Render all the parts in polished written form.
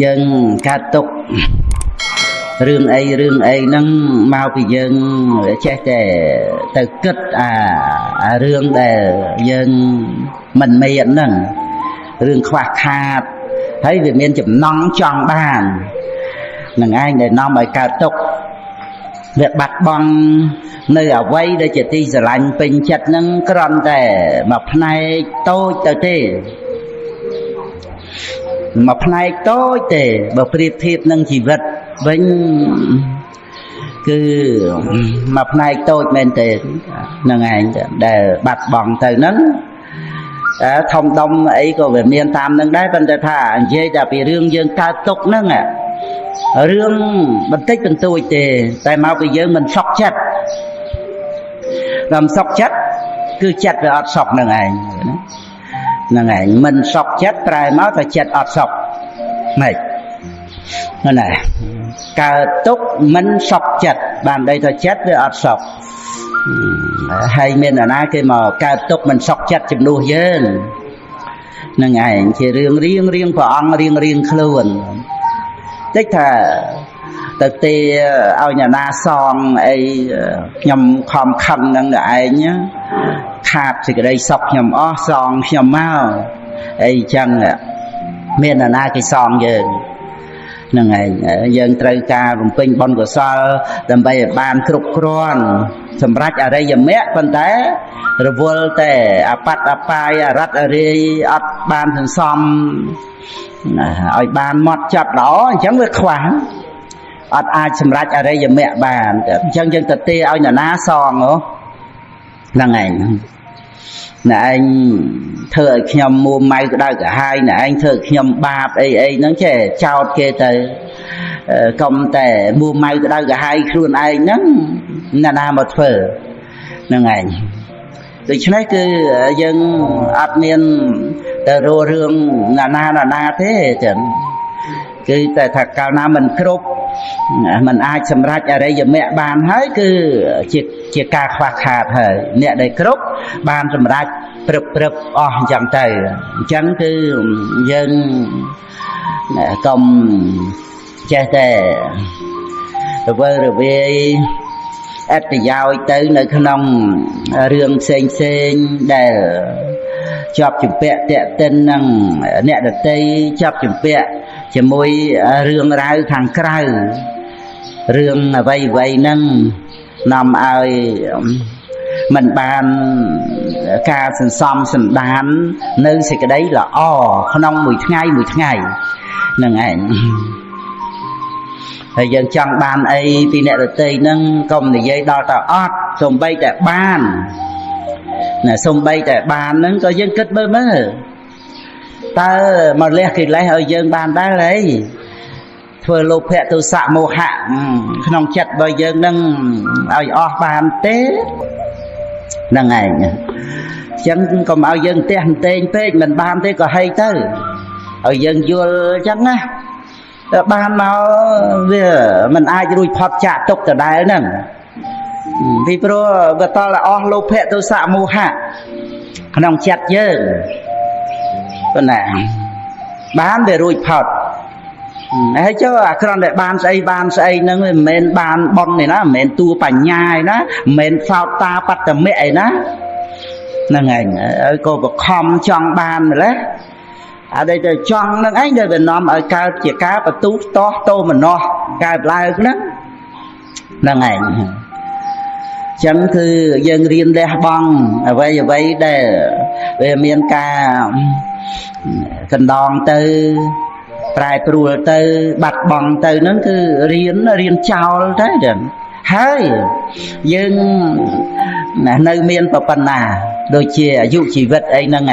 យើងកើតទុករឿងអីរឿងអីហ្នឹងមកពីយើងចេះតែទៅគិតអារឿងដែលយើងមិនមានហ្នឹងរឿងខ្វះខាតហើយវាមានចំណង់ចង់បាននឹងឯងដែលនាំឲ្យកើតទុកវាបាត់បង់នៅអ្វីដែលជាទីស្រឡាញ់ពេញចិត្តហ្នឹងគ្រាន់តែមួយផ្នែកតូចទៅទេមួយផ្នែកតូចទេបើប្រៀបធៀបនឹងជីវិតវិញគឺមួយផ្នែកតូចមែនទេនឹងឯងដែលបាត់បង់ទៅហ្នឹងធំដុំអីក៏វាមានតាមនឹងដែរប៉ុន្តែថានិយាយតែពីរឿងយើងកើតទុកហ្នឹងរឿងបន្តិចបន្តួចទេតែមកពីយើងមិនសុខចិត្តដល់សុខចិត្តគឺចិត្តវាអត់សុខនឹងឯងហ្នឹងឯងមិនសុខចិត្តប្រែមកថាចិត្តអត់សុខម៉េចណាកើតទុកមិនសុខចិត្តបានដីថាចិត្តវាអត់សុខហើយមាននរណាគេមកកើតទុកមិនសុខចិត្តជំនួសយើងហ្នឹងឯងជារឿងរៀងរៀងព្រះអង្គរៀងរៀងខ្លួនតិចថាទៅទេឲ្យអ្នកណាសងអីខ្ញុំខំខឹងនឹងឯងខាតសេចក្តីសុខខ្ញុំអស់សងខ្ញុំមកអីចឹងមានអ្នកណាគេសងយើងហ្នឹងឯងយើងត្រូវការបំពេញបុណ្យកុសលដើម្បីឲ្យបានគ្រប់គ្រាន់សម្រាប់អរិយមគ្គប៉ុន្តែរវល់តែអបត្តអបាយអរតអរិយអត់បានសន្សំឲ្យបានម៉ត់ចត់ល្អអញ្ចឹងវាខ្វះអត់អាចសម្រេចអរិយមគ្គបានអញ្ចឹងយើងទៅទេឲ្យនរណាសងហ្នឹងឯងណែឯងធ្វើឲ្យខ្ញុំមួម៉ៅក្តៅក្រហាយណែឯងធ្វើឲ្យខ្ញុំបាបអីអីហ្នឹងចេះចោតគេទៅកុំតែមួម៉ៅក្តៅក្រហាយខ្លួនឯងហ្នឹងអ្នកណាមកធ្វើហ្នឹងឯងដូច្នេះគឺយើងអត់មានទៅរករឿងណាណាណាណាទេចឹងគឺតែថាកាលណាមិនគ្រប់มันអាចសម្រេចអរិយមគ្គបានហើយគឺជាការខ្វះខាតហើយអ្នកដែលគ្រប់បានសម្រេចព្រឹបព្រឹបអស់អញ្ចឹងទៅអញ្ចឹងគឺយើងកុំចេះតែរវើរវាយអត្តយោជន៍ទៅនៅក្នុងរឿងផ្សេងផ្សេងដែលជាប់ជំពាក់តាក់ទិននឹងអ្នកដទៃជាប់ជំពាក់ជាមួយរឿងរ៉ាវខាងក្រៅរឿងអ្វីអ្វីហ្នឹងនាំឲ្យមិនបានការសន្សំសន្តាននៅសេចក្តីល្អក្នុងមួយថ្ងៃមួយថ្ងៃហ្នឹងឯងហើយយើងចង់បានអីពីអ្នកដទៃហ្នឹងកុំនិយាយដល់តែអត់សំបីតែបានណាសំបីតែបានហ្នឹងក៏យើងគិតមើលមើលតើមកលះកិលេសឲ្យយើងបានដែរអីធ្វើលោភៈទោសៈមោហៈក្នុងចិត្តរបស់យើងនឹងឲ្យអស់បានទេហ្នឹងឯងអញ្ចឹងកុំឲ្យយើងផ្ទះផ្ទែងពេកមិនបានទេក៏ហីទៅឲ្យយើងយល់អញ្ចឹងណាបានមកវាមិនអាចរួចផុតចាកទុកដដែលហ្នឹងពីព្រោះវាតតែអស់លោភៈទោសៈមោហៈក្នុងចិត្តយើងប៉ុណ្ណាបានវារួចផុតហើយចុះអាក្រន់តែបានស្អីបានស្អីហ្នឹងវាមិនមែនបានបុណ្យទេណាមិនមែនតួបញ្ញាឯណាមិនមែនសោតាបត្តមៈឯណាហ្នឹងឯងហើយក៏បខំចង់បានម្ល៉េះអត់ទៅចង់ហ្នឹងឯងដែលវានាំឲ្យកើតជាការបន្ទុះតោះតោមនោះកើតឡើងហ្នឹងហ្នឹងឯងចឹងគឺយើងរៀនលះបង់អ្វីអ្វីដែលវាមានការកណ្ដងទៅប្រែប្រួលទៅបាត់បង់ទៅហ្នឹងគឺរៀនចោលទៅចឹងហើយយើងនៅមានប៉ុណ្ណាដូចជាអាយុជីវិតអីហ្នឹង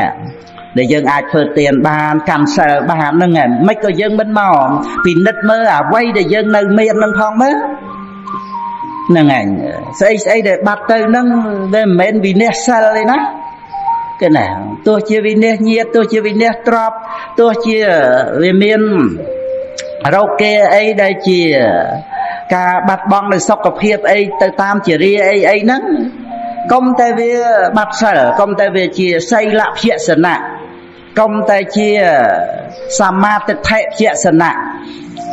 ដែលយើងអាចធ្វើទានបានកាន់សិលបានហ្នឹងមិនក៏យើងមិនមកពិនិត្យមើលអ្វីដែលយើងនៅមានហ្នឹងផងមើលហ្នឹងឯងស្អីស្អីដែលបាត់ទៅហ្នឹងវាមិនមែនវិនិច្ឆ័យសិលទេណាគេណាទោះជាវិនិច្ឆ័យញាតិទោះជាវិនិច្ឆ័យទ្រព្យទោះជាវាមានរោគាអីដែលជាការបាត់បង់នៃសុខភាពអីទៅតាមជារាអីអីហ្នឹងកុំតែវាបាត់សិលកុំតែវាជាសីលភក្សណៈកុំតែជា សម្មាទិដ្ឋិជាសនៈ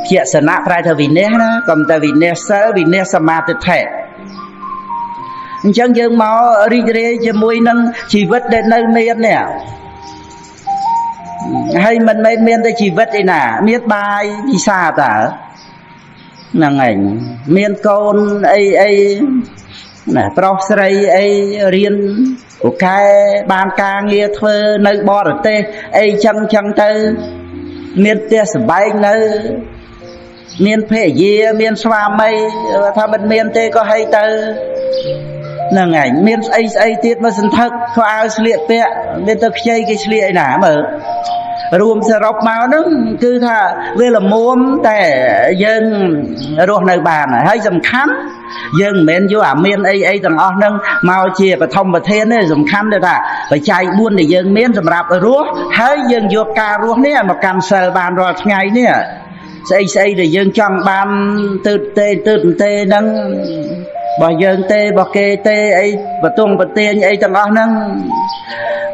ជាសនៈប្រែថាវិន័យណាកុំតែវិន័យសិលវិន័យសម្មាទិដ្ឋិអញ្ចឹងយើងមករីករាយជាមួយនឹងជីវិតដែលនៅមាននេះហើយមិនមែនមានតែជីវិតឯណាមានបាយពិសាតើហ្នឹងឯងមានកូនអីអីណាប្រុសស្រីអីរៀនអូកែបានការងារធ្វើនៅបរទេសអីចឹងចឹងទៅមានផ្ទះសម្បែងនៅមានភរិយាមានស្វាមីថាមិនមានទេក៏ហីទៅហ្នឹងឯងមានស្អីស្អីទៀតមកសន្ធឹកខោអាវស្លៀកពាក់មានទៅខ្ចីគេស្លៀកឯណាមើលរួមសរុបមកហ្នឹងគឺថាវាល្មមតែយើងរស់នៅបានហើយសំខាន់យើងមិនមែនយកអាមានអីអីទាំងអស់ហ្នឹងមកជាបឋមប្រធានទេសំខាន់គឺថាបច្ច័យ4ដែលយើងមានសម្រាប់រស់ហើយយើងយកការរស់នេះមកកាន់សិលបានរាល់ថ្ងៃនេះស្អីស្អីដែលយើងចង់បានទើទេទើទេហ្នឹងរបស់យើងទេរបស់គេទេអីបតុងបទាញអីទាំងអស់ហ្នឹង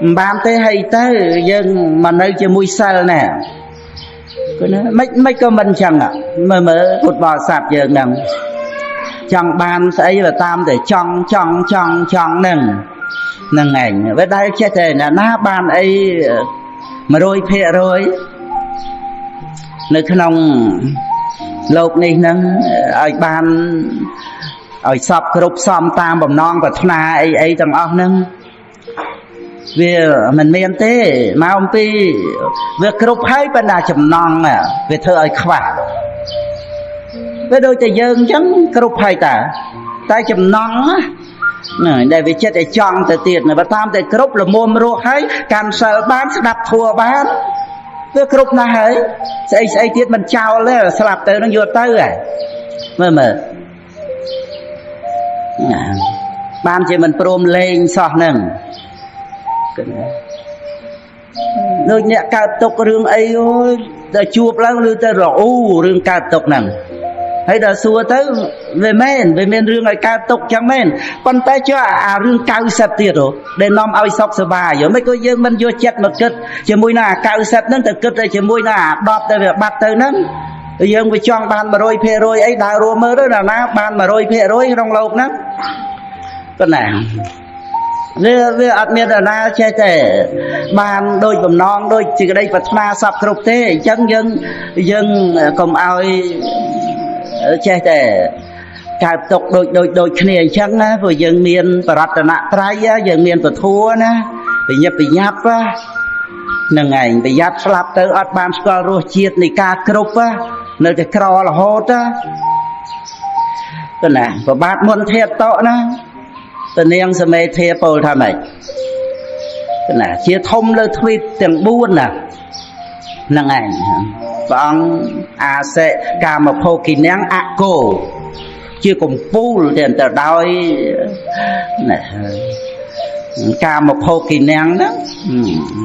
មិនបានទេហើយទៅយើងមកនៅជាមួយសិលណែគឺណាមិនក៏មិនចឹងមើលមើលពុទ្ធបរិស័ទយើងហ្នឹងចង់បានស្អីទៅតាមតែចង់ចង់ចង់ចង់ហ្នឹងហ្នឹងឯងវាដែលចេះតែណាណាបានអី100%នៅក្នុងលោកនេះហ្នឹងឲ្យបានឲ្យសពគ្រប់សមតាមបំណងប្រាថ្នាអីអីទាំងអស់ហ្នឹងវាមិនមានទេមកអំពីវាគ្រប់ហើយប៉ុន្តែចំណងវាធ្វើឲ្យខ្វះវាដូចតែយើងអញ្ចឹងគ្រប់ហើយតាតែចំណងណាដែលវាចិត្តឲ្យចង់ទៅទៀតបើតាមតែគ្រប់ល្មមរស់ហើយកាន់សិលបានស្ដាប់ធัวបានវាគ្រប់ណាស់ហើយស្អីស្អីទៀតមិនចោលទេស្លាប់ទៅនឹងយកទៅហ៎មើលមើលបានជាមិនព្រមលេងសោះហ្នឹងដូចអ្នកកើតទុករឿងអីអូយដល់ជួបឡើងឬទៅរអ៊ូរឿងកើតទុកហ្នឹងហើយដល់សួរទៅវាមែនវាមានរឿងឲ្យកើតទុកចឹងមែនប៉ុន្តែចុះអារឿង90ទៀតដែលនាំឲ្យសុខសប្បាយមិនក៏យើងមិនយកចិត្តមកគិតជាមួយនឹងអា90ហ្នឹងទៅគិតតែជាមួយនឹងអា10ដែលវាបាត់ទៅហ្នឹងយើងវាចង់បាន100%អីដើររួមមើលទៅណាណាបាន100%ក្នុងលោកហ្នឹងប៉ុណ្ណាវាអត់មាននរណាចេះតែបានដូចបំណងដូចជាក្តីប្រាថ្នាសពគ្រប់ទេអញ្ចឹងយើងកុំឲ្យចេះតែកើតទុកដូចដូចដូចគ្នាអញ្ចឹងណាព្រោះយើងមានបរតនត្រ័យយើងមានពធัวណាប្រញាប់ប្រញាប់ហ្នឹងឯងប្រយ័ត្នស្លាប់ទៅអត់បានស្គាល់រសជាតិនៃការគ្រប់នៅតែក្ររហូតទៅណាប្របាទមុនធាតណាតនាងសមេធាពោលថាម៉េចណាជាធំលើទ្វីបទាំង4ណាហ្នឹងឯងព្រះអង្គអាសិកាមភោគិនាងអកោជាកំពូលទៅដោយណាកាមភោគិនាងហ្នឹង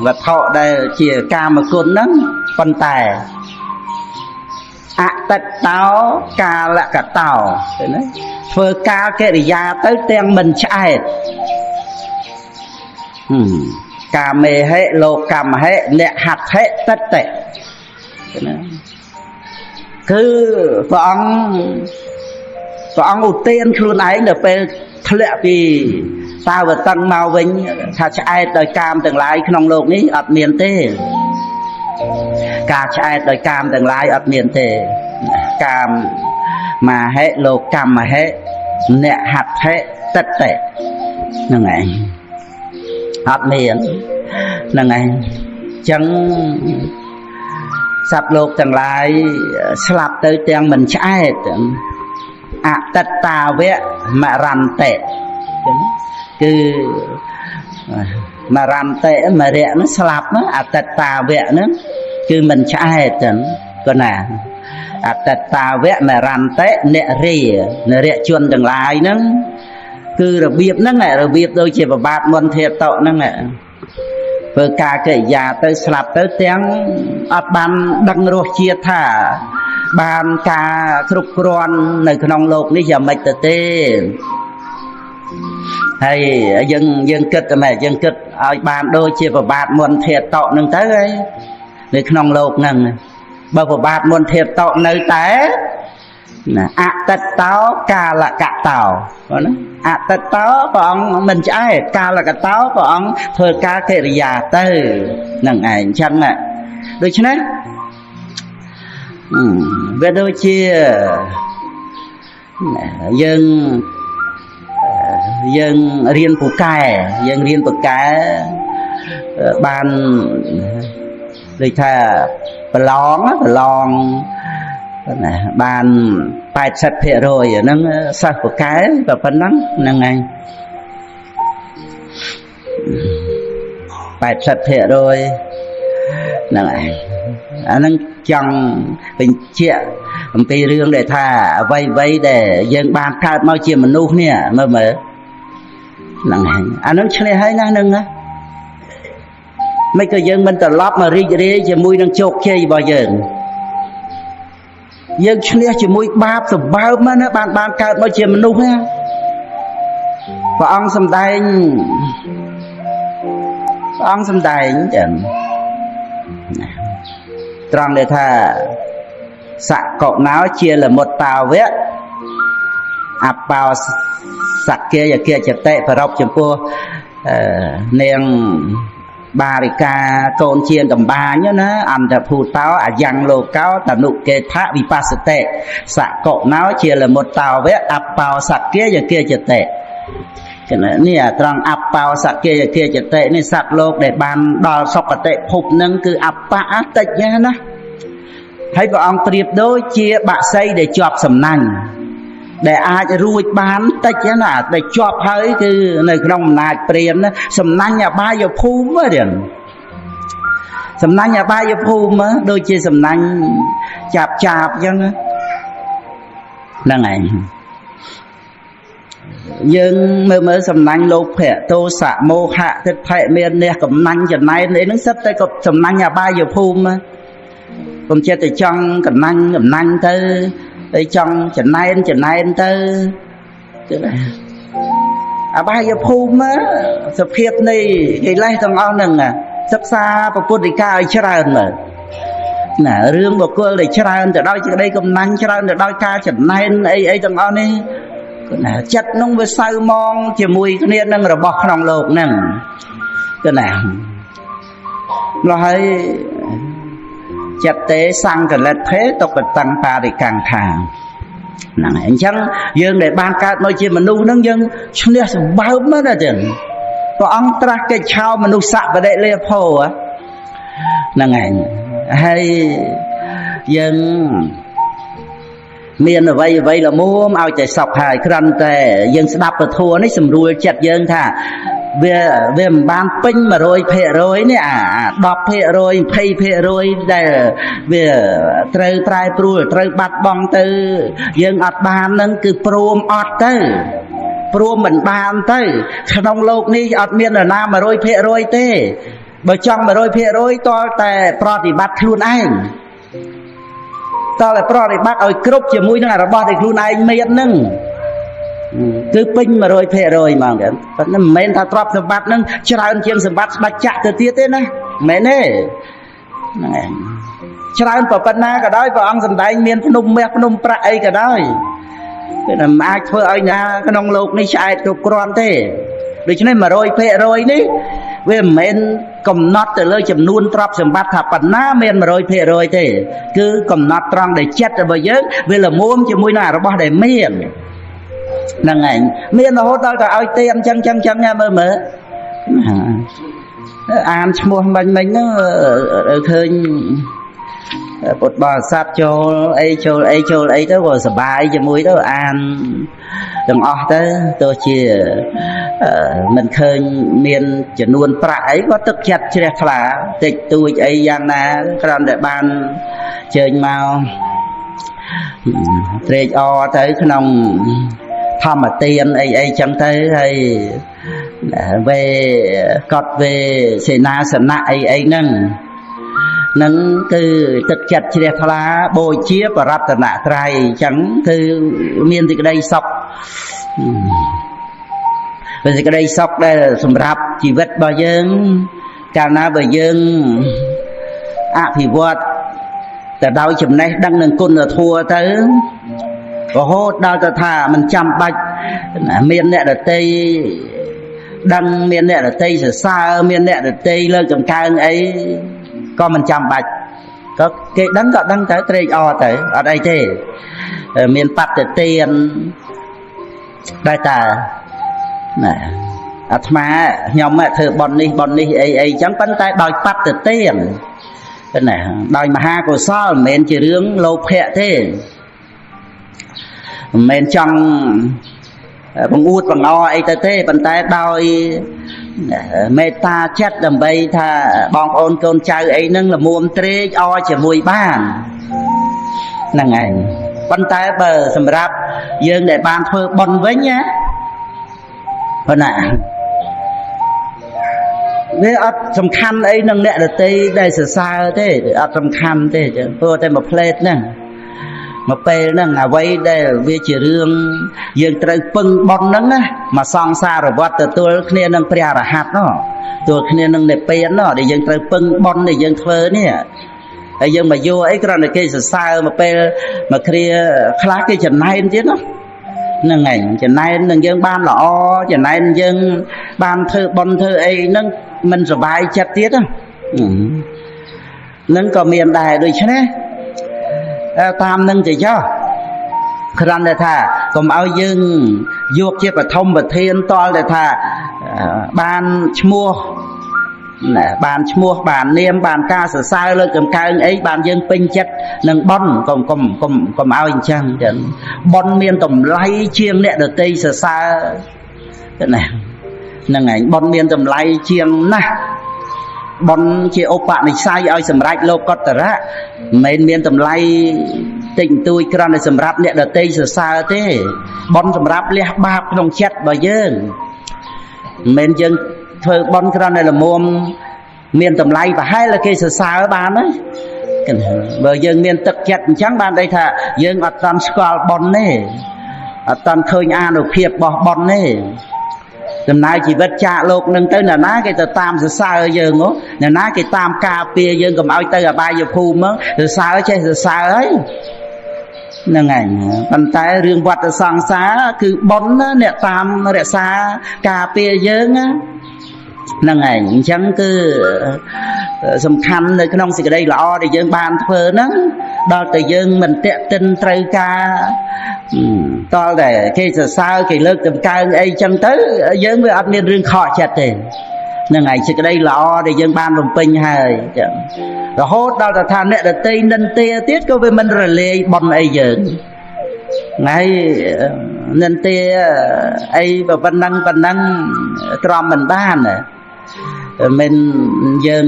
វត្ថុដែលជាកាមគុណហ្នឹងប៉ុន្តែអតិតោកាលកតោឃើញទេធ្វើកាលកិរិយាទៅទាំងមិនឆ្អែតកាមេហិលោកមហិអ្នកហត្ថិតតិណាគឺព្រះអង្គឧទានខ្លួនឯងដល់ពេលធ្លាក់ពីតាវតឹងមកវិញថាឆ្អែតដោយកាមទាំងឡាយក្នុងលោកនេះអត់មានទេការឆ្អែតដោយកាមទាំងឡាយអត់មានទេកាមមហិលោកមហិអ្នកហត្ថិតតិហ្នឹងឯងអត់មានហ្នឹងឯងចឹងសត្វលោកទាំងឡាយស្លាប់ទៅទាំងមិនឆ្អែតអតិតាវៈមរន្តិចឹងគឺមរន្តិមរៈហ្នឹងស្លាប់អតិតាវៈហ្នឹងគឺមិនឆ្អែតចឹងក៏ណាអតិតាវៈមរន្តិអ្នករានរជនទាំងឡាយហ្នឹងគឺរបៀបហ្នឹងរបៀបដូចជាប្របាទមុនធាតុហ្នឹងធ្វើការកិរិយាទៅស្លាប់ទៅទាំងអត់បានដឹងរសជាតិថាបានការគ្រប់គ្រាន់នៅក្នុងលោកនេះយ៉ាងម៉េចទៅទេហើយយើងគិតតែម៉េចយើងគិតឲ្យបានដូចជាប្របាទមុនធាតុហ្នឹងទៅហើយ នៅក្នុងលោកហ្នឹងបើប្របាទមុនធៀបតោនៅតែណាអតិតោកាលកតោណាអតិតោព្រះអង្គមិនឆ្អែតកាលកតោព្រះអង្គធ្វើការកិរិយាទៅនឹងឯងអញ្ចឹងដូច្នេះវាដូចជាយើងយើងរៀនពូកែយើងរៀនពូកែបានដូចថាប្រឡងណាបាន 80% ហ្នឹងសិស្សពូកែតែប៉ុណ្ណឹងហ្នឹងឯង 80% ហ្នឹងឯងអាហ្នឹងចង់បញ្ជាក់អំពីរឿងដែលថាអ្វីៗដែលយើងបានកើតមកជាមនុស្សនេះមើលមើលហ្នឹងឯងអាហ្នឹងឈ្នះហើយណាហ្នឹងណាមិនក៏យើងមិនត្រឡប់មករីករាយជាមួយនឹងជោគជ័យរបស់យើងយើងឈ្នះជាមួយបាបសម្បើមណាបានកើតមកជាមនុស្សណាព្រះអង្គសម្ដែងព្រះអង្គសម្ដែងចឹងត្រង់ដែលថាសកុណោជាលមុតតាវៈអបោសក្គាយគាចតិប្រពចំពោះនាងបារិកាកូនជាកំបាញណាអន្តភូតោអយ៉ាងលោកោតនុកេថវិបស្សតិសកុណោជាលមុតតាវៈអបោសក្គាយគាចតិគណៈនេះត្រង់អបោសក្គាយគាចតិនេះសត្វលោកដែលបានដល់សុគតិភពនឹងគឺអបៈតិចណាហើយព្រះអង្គប្រៀបដូចជាបក្សីដែលជាប់សំណាញ់ដែលអាចរួចបានតិចណាដែលជាប់ហើយគឺនៅក្នុងអំណាចព្រានសំណាញ់អបាយភូមិហ្នឹងសំណាញ់អបាយភូមិដូចជាសំណាញ់ចាប់ចាប់អញ្ចឹងហ្នឹងឯងយើងមើលមើលសំណាញ់លោភៈទោសៈមោហៈទិដ្ឋិមាននេះកំណាញ់ចំណែនអីហ្នឹងសិតតែក៏សំណាញ់អបាយភូមិកុំចិត្តតែចង់កំណាញ់កំណាញ់ទៅហើយចង់ចំណែនចំណែនទៅគឺអបាយភូមិសភាពនៃកិលេសទាំងអស់ហ្នឹងសិក្សាពុទ្ធដីកាឲ្យច្រើនមើលណារឿងបុគ្គលដែលច្រើនទៅដោយសេចក្តីកំណាញ់ច្រើនទៅដោយការចំណែនអីអីទាំងអស់នេះគឺណាចិត្តនោះវាសៅមងជាមួយគ្នានឹងរបស់ក្នុងលោកហ្នឹងគឺណាម្ល៉េះហើយចិត្តទេសង្កលិទ្ធេតុកតੰបារិកੰខាហ្នឹងហើយអញ្ចឹងយើងដែលបានកើតមកជាមនុស្សហ្នឹងយើងឈ្នះសម្បើមណាចឹងព្រះអង្គត្រាស់កិច្ចឆោមនុស្សបដិលាភោហ្នឹងឯងហើយយើងមានអ្វីអ្វីល្មមឲ្យតែសពហើយគ្រាន់តែយើងស្ដាប់ពធនេះសម្រួលចិត្តយើងថាវាមិនបានពេញ 100% នេះអា 10% 20% ដែលវាត្រូវប្រែប្រួលត្រូវបាត់បង់ទៅយើងអត់បានហ្នឹងគឺព្រមអត់ទៅព្រមមិនបានទៅក្នុងលោកនេះអត់មាននរណា 100% ទេបើចង់ 100% ទាល់តែប្រតិបត្តិខ្លួនឯងតើតែប្រតិបត្តិឲ្យគ្រប់ជាមួយនឹងរបស់ដែលខ្លួនឯងមានហ្នឹងគឺពេញ 100% ហ្មងប៉ុន្តែមិនមែនថាទ្រព្យសម្បត្តិហ្នឹងច្រើនជាងសម្បត្តិស្ដេចចក្រទៅទៀតទេណាមិនមែនទេហ្នឹងឯងច្រើនប៉ុណ្ណាក៏ដោយព្រះអង្គសម្ដែងមានភ្នំមាសភ្នំប្រាក់អីក៏ដោយគឺមិនអាចធ្វើឲ្យណាក្នុងលោកនេះឆ្អែតគ្រប់គ្រាន់ទេដូច្នេះ 100% នេះវាមិនមែនកំណត់ទៅលើចំនួនទ្រព្យសម្បត្តិថាប៉ុណ្ណាមាន 100% ទេគឺកំណត់ត្រង់ដែលចិត្តរបស់យើងវាល្មមជាមួយនឹងរបស់ដែលមានហ្នឹងឯងមានរហូតដល់តែឲ្យទេអញ្ចឹងចឹងចឹងមើលមើលអានឈ្មោះមិញមិញហ្នឹងឃើញពុទ្ធបរិស័ទចូលអីចូលអីចូលអីទៅក៏សប្បាយជាមួយទៅអានទាំងអស់ទៅទោះជាមិនឃើញមានចំនួនប្រាក់អីក៏ទឹកចិត្តជ្រះថ្លាតិចតួចអីយ៉ាងណាគ្រាន់តែបានជើញមកត្រេកអរទៅក្នុងធម្មទានអីអីចឹងទៅហើយវេកត់វេសេនាសនៈអីអីហ្នឹងនឹងគឺទឹកចិត្តជ្រះថ្លាបូជាបរតនត្រ័យអញ្ចឹងគឺមានសេចក្តីសុខសេចក្តីសុខដែលសម្រាប់ជីវិតរបស់យើងកាលណាបើយើង អភិវឌ្ឍតែដោយចំណេះដឹងនឹងគុណធម៌ទៅរហូតដល់ទៅថាមិនចាំបាច់មានអ្នកដតីដឹងមានអ្នកដតីសរសើរមានអ្នកដតីលើកចម្កើងអីក៏មិនចាំបាច់ក៏គេដឹងក៏ដឹងទៅត្រេកអរទៅអត់អីទេមានបត្តិទានដែរតាណាអាត្មាខ្ញុំធ្វើបុណ្យនេះបុណ្យនេះអីអីចឹងប៉ុន្តែដោយបត្តិទានណាដោយមហាកុសលមិនមែនជារឿងលោភៈទេមិនមែនចង់បង្អួតបង្អអីទៅទេប៉ុន្តែដោយមេត្តាចិត្តដើម្បីថាបងប្អូនកូនចៅអីហ្នឹងល្មមត្រេកអរជាមួយបានហ្នឹងឯងប៉ុន្តែបើសម្រាប់យើងដែលបានធ្វើបុណ្យវិញណាប៉ុណ្ណាវាអត់សំខាន់អីនឹងអ្នកដទៃដែលសរសើរទេអត់សំខាន់ទេចឹងព្រោះតែមួយផ្លេតហ្នឹងមកពេលហ្នឹងអ្វីដែលវាជារឿងយើងត្រូវពឹងបុណ្យហ្នឹងណាមកសង្សារវត្តទទួលគ្នានឹងព្រះអរហន្តនោះទទួលគ្នានឹងនិព្វាននោះដែលយើងត្រូវពឹងបុណ្យដែលយើងធ្វើនេះហើយយើងមកយកអីគ្រាន់តែគេសរសើរមកពេលមកគ្រាខ្លះគេចំណែនទៀតណាហ្នឹងឯងចំណែននឹងយើងបានល្អចំណែនយើងបានធ្វើបុណ្យធ្វើអីហ្នឹងមិនសុបាយចិត្តទៀតហ្នឹងក៏មានដែរដូច្នេះតាមនឹងទៅចុះគ្រាន់តែថាកុំឲ្យយើងយកជាបឋមប្រធានតលតែថាបានឈ្មោះណាបានឈ្មោះបាននាមបានការសរសើរលើកតម្កើងអីបានយើងពេញចិត្តនឹងបុណ្យកុំកុំកុំកុំឲ្យអញ្ចឹងចឹងបុណ្យមានតម្លៃជាងអ្នកដទៃសរសើរណាហ្នឹងឯងបុណ្យមានតម្លៃជាងណាស់បុណ្យជាឧបនិស្ស័យឲ្យសម្រេចលោកតរៈមិនមែនមានតម្លៃតិចបន្តួចគ្រាន់តែសម្រាប់អ្នកដទៃសរសើរទេបុណ្យសម្រាប់លះបាបក្នុងចិត្តរបស់យើងមិនមែនយើងធ្វើបុណ្យគ្រាន់តែល្មមមានតម្លៃប្រហែលគេសរសើរបានណាបើយើងមានទឹកចិត្តអញ្ចឹងបានន័យថាយើងអត់តាន់ស្គាល់បុណ្យទេអត់តាន់ឃើញអានុភាពរបស់បុណ្យទេដំណើរជីវិតចាកលោកនឹងទៅអ្នកណាគេទៅតាមសរសើរយើងហ៎អ្នកណាគេតាមការពារយើងកុំឲ្យទៅអបាយភូមិសរសើរចេះសរសើរហើយហ្នឹងឯងប៉ុន្តែរឿងវត្តសង្សារគឺបុណ្យណាអ្នកតាមរក្សាការពារយើងណាហ្នឹងឯងអញ្ចឹងគឺសំខាន់នៅក្នុងសេចក្តីល្អដែលយើងបានធ្វើហ្នឹងដល់តែយើងមិនតាក់ទិនត្រូវការតលតែគេសរសើរគេលើកតម្កើងអីចឹងទៅយើងវាអត់មានរឿងខកចិត្តទេហ្នឹងឯងសេចក្តីល្អដែលយើងបានបំពេញហើយចឹងរហូតដល់តែថាអ្នកដទៃនិន្ទាទៀតក៏វាមិនរលាយបុណ្យអីយើងថ្ងៃនិន្ទាអីប៉ុណ្ណឹងប៉ុណ្ណឹងទ្រាំមិនបានមិនយើង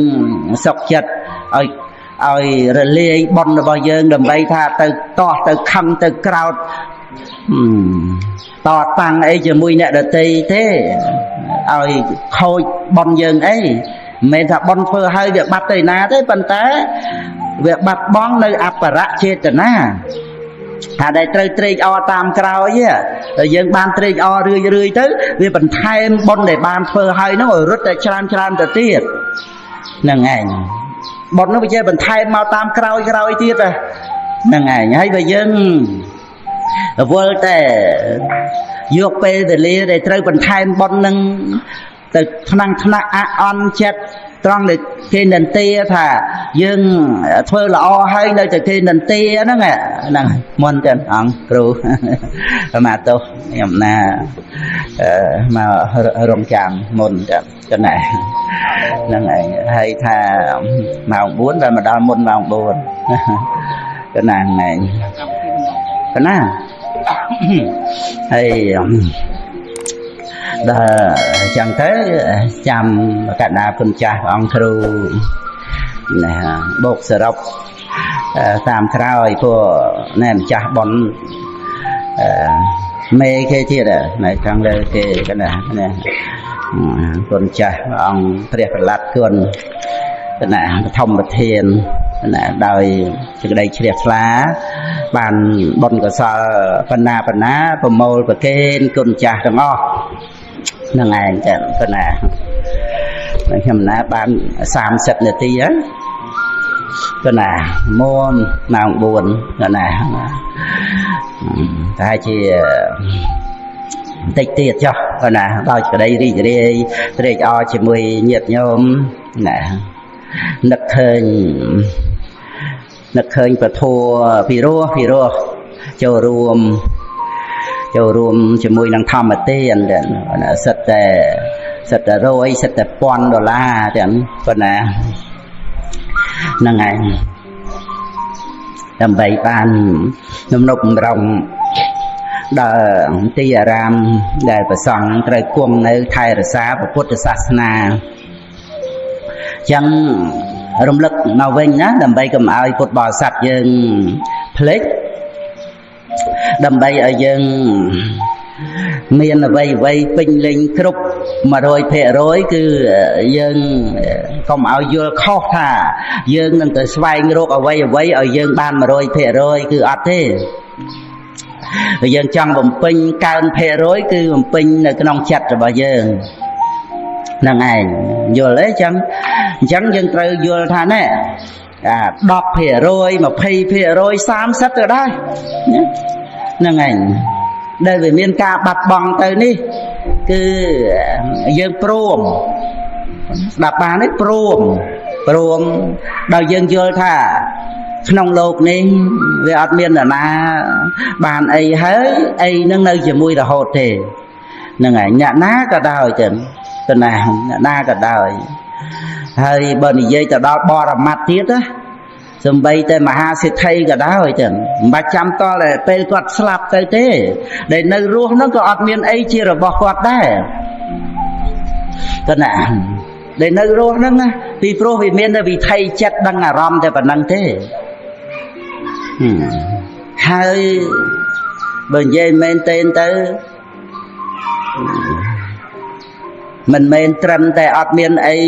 សុខចិត្តឲ្យរលាយបុណ្យរបស់យើងដើម្បីថាទៅតោះទៅខឹងទៅក្រោតតតាំងអីជាមួយអ្នកដទៃទេឲ្យខូចបុណ្យយើងអីមិនមែនថាបុណ្យធ្វើឲ្យវាបាត់ទៅណាទេប៉ុន្តែវាបាត់បង់នៅអបរចេតនាថាដែលត្រូវត្រេកអរតាមក្រោយតែយើងបានត្រេកអររឿយរឿយទៅវាបន្ថែមបុណ្យដែលបានធ្វើហើយហ្នឹងឲ្យរត់តែច្រើនច្រើនទៅទៀតហ្នឹងឯងបុណ្យនោះវាជាបន្ថែមមកតាមក្រោយក្រោយទៀតហ្នឹងឯងហើយបើយើងរវល់តែយកពេលវេលាដែលត្រូវបន្ថែមបុណ្យនឹងទៅថ្នាំងថ្នាក់អអន់ចិត្តត្រង់ដែលគេនិន្ទាថាយើងធ្វើល្អហើយនៅតែគេនិន្ទាហ្នឹងហ្នឹងមុនទៅអង្គគ្រូអាមាទោសខ្ញុំណាមករងចាំមុនទៅចឹងណាហ្នឹងឯងហើយថាម៉ោង4តែមកដល់មុនម៉ោង4ចឹងណាហ្នឹងឯងប៉ុណ្ណាហើយដល់ចឹងទៅចាំកណ្ដាលគុណចាស់ព្រះអង្គគ្រូណាបូកសរុបតាមក្រោយពួកណែម្ចាស់បុណ្យមេគេទៀតនៅខាងលើគេកណ្ដាលណាគុណចាស់ព្រះអង្គព្រះប្រឡាត់គុណណាបឋមប្រធានណាដោយសេចក្តីជ្រះថ្លាបានបុណ្យកុសលបណ្ណាបណ្ណាប្រមូលប្រគេនគុណចាស់ទាំងអស់ហ្នឹងឯងចឹងប៉ុណ្ណាខ្ញុំណាបាន30នាទីហើយ កណាមុនម៉ោង4កណាតែជាបន្តិចទៀតចុះកណាដោយក្តីរីករាយត្រេកអរជាមួយញាតិញោមណានឹកឃើញពធពិរោះចូលរួមជាមួយនឹងធម្មទានសិតតែរយសិតតែ1000ដុល្លារទាំងប៉ុណ្ណាហ្នឹងឯងដើម្បីបានទំនុកបំរុងដល់ទីអារាមដែលព្រះសង្ឃត្រូវគង់នៅថែរក្សាពុទ្ធសាសនាចឹងរំលឹកមកវិញណាដើម្បីកុំឲ្យពុទ្ធបរិស័ទយើងភ្លេចដើម្បីឲ្យយើងមានអ្វីពេញលេញគ្រប់100%គឺយើងកុំឲ្យយល់ខុសថាយើងនឹងទៅស្វែងរកអ្វីឲ្យយើងបាន100%គឺអត់ទេយើងចង់បំពេញកើនភាគរយគឺបំពេញនៅក្នុងចិត្តរបស់យើងហ្នឹងឯងយល់ទេចឹងអញ្ចឹងយើងត្រូវយល់ថាណែអា10% 20% 30ទៅដែរហ្នឹងឯងដែលវាមានការបាត់បង់ទៅនេះគឺយើងព្រមស្ដាប់បានទេព្រមដោយយើងយល់ថាក្នុងលោកនេះវាអត់មាននរណាបានអីហើយអីនឹងនៅជាមួយរហូតទេហ្នឹងហើយអ្នកណាក៏ដោយចឹងទៅណាអ្នកណាក៏ដោយហើយបើនិយាយទៅដល់បរមត្តទៀតណាសំបីតែមហាសេដ្ឋីក៏ដោយចឹងមិនបាច់ចាំតតែពេលគាត់ស្លាប់ទៅទេដែលនៅរស់ហ្នឹងក៏អត់មានអីជារបស់គាត់ដែរទៅណាដែលនៅរស់ហ្នឹងណាពីព្រោះវាមានតែវិថីចិត្តដឹងអារម្មណ៍តែប៉ុណ្្នឹងទេហើយបើនិយាយមែនទេទៅមិនមែនត្រឹមតែអត់មានអី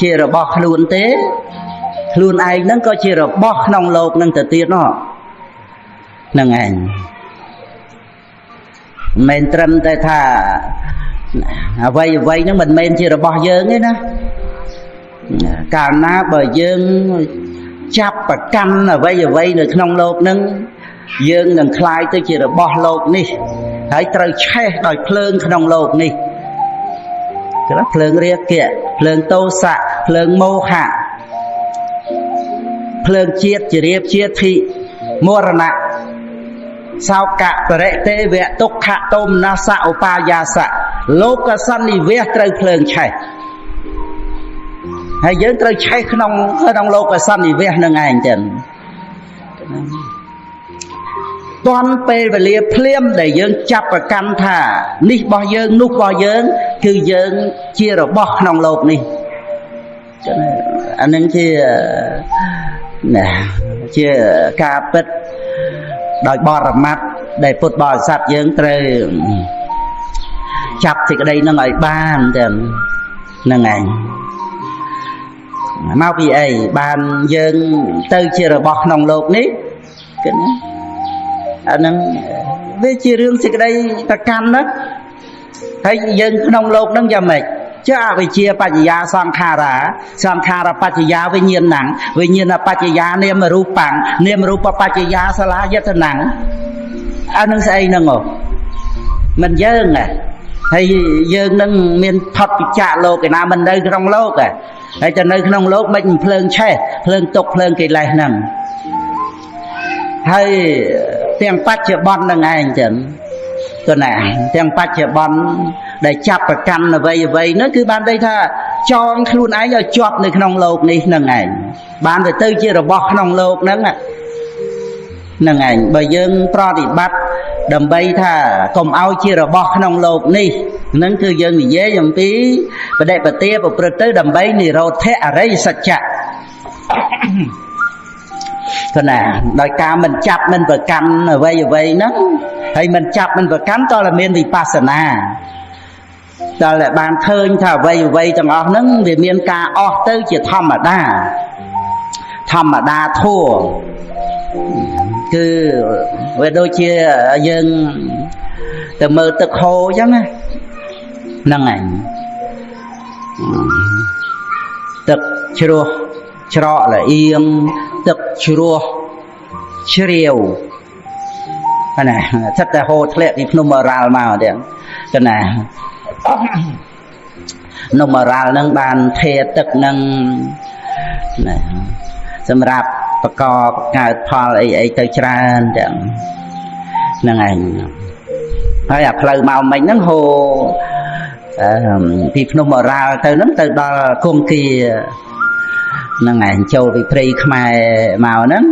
ជារបស់ខ្លួនទេខ្លួនឯងហ្នឹងក៏ជារបស់ក្នុងលោកហ្នឹងទៅទៀតនោះហ្នឹងឯងមិនមែនត្រឹមតែថាអ្វីហ្នឹងមិនមែនជារបស់យើងទេណាកាលណាបើយើងចាប់ប្រកាន់អ្វីនៅក្នុងលោកហ្នឹងយើងនឹងក្លាយទៅជារបស់លោកនេះហើយត្រូវឆេះដោយភ្លើងក្នុងលោកនេះគឺភ្លើងរាគៈភ្លើងទោសៈភ្លើងមោហៈភ្លើងជាតិជារៀបជាធិមរណៈសោកៈបរិទេវៈទុក្ខតោមនស្សៈឧបាយាសៈលោកសន្និវៈត្រូវភ្លើងឆេះហើយយើងត្រូវឆេះក្នុងលោកសន្និវៈនឹងឯងចឹងទាន់ពេលវេលាភ្លាមដែលយើងចាប់ប្រកាន់ថានេះរបស់យើងនោះរបស់យើងគឺយើងជារបស់ក្នុងលោកនេះចឹងអានឹងជាណាជាការពិតដោយបរមត្តដែលពុទ្ធបរិស័ទយើងត្រូវចាប់សេចក្តីនឹងឲ្យបានចឹងហ្នឹងឯងមកពីអីបានយើងទៅជារបស់ក្នុងលោកនេះគឺណាអានឹងវាជារឿងសេចក្តីប្រកាន់ណាហើយយើងក្នុងលោកនឹងយ៉ាងម៉េចចុះអវិជ្ជាបច្ចយាសង្ខារាសង្ខារបច្ចយាវិញ្ញាណੰវិញ្ញាណបច្ចយានាមរូបង្នាមរូបបច្ចយាសលាយតនੰអានឹងស្អីហ្នឹងហ៎មិនយើងហ៎ហើយយើងនឹងមានផុតពីចាកលោកឯណាមិននៅក្នុងលោកហ៎ហើយតែនៅក្នុងលោកមិនភ្លើងឆេះភ្លើងទុកភ្លើងកិលេសហ្នឹងហើយទាំងបច្ចុប្បន្ននឹងឯងចឹងទៅណាទាំងបច្ចុប្បន្នដែលចាប់ប្រកាន់អ្វីហ្នឹងគឺបានន័យថាចងខ្លួនឯងឲ្យជាប់នៅក្នុងលោកនេះហ្នឹងឯងបានទៅជារបស់ក្នុងលោកហ្នឹងហ្នឹងឯងបើយើងប្រតិបត្តិដើម្បីថាកុំឲ្យជារបស់ក្នុងលោកនេះហ្នឹងគឺយើងនិយាយអំពីបដិបទាប្រព្រឹត្តទៅដើម្បីនិរោធៈអរិយសច្ចៈកណាដោយការមិនចាប់មិនប្រកាន់អ្វីហ្នឹងហើយមិនចាប់មិនប្រកាន់តើមានវិបស្សនាដល់តែបានឃើញថាអ្វីទាំងអស់ហ្នឹងវាមានការអស់ទៅជាធម្មតាធម្មតាធัวគឺវាដូចជាយើងទៅមើលទឹកហូរអញ្ចឹងណាហ្នឹងឯងទឹកជ្រោះ ច្រកល្អៀងទឹកជ្រោះជ្រាវណា ស្ថិតតែហូរធ្លាក់ពីភ្នំអរ៉ាល់មកទៀតកណា នំអរ៉ាល់នឹងបានធេទឹកនឹងណា សម្រាប់បកបកើតផលអីអីទៅច្រើនទាំងហ្នឹងឯង។ ហើយអាផ្លូវមកមិញហ្នឹង ហូរពីភ្នំអរ៉ាល់ទៅហ្នឹង ទៅដល់គង្គគាហ្នឹងឯង ចូលពីព្រៃខ្មែរមកហ្នឹង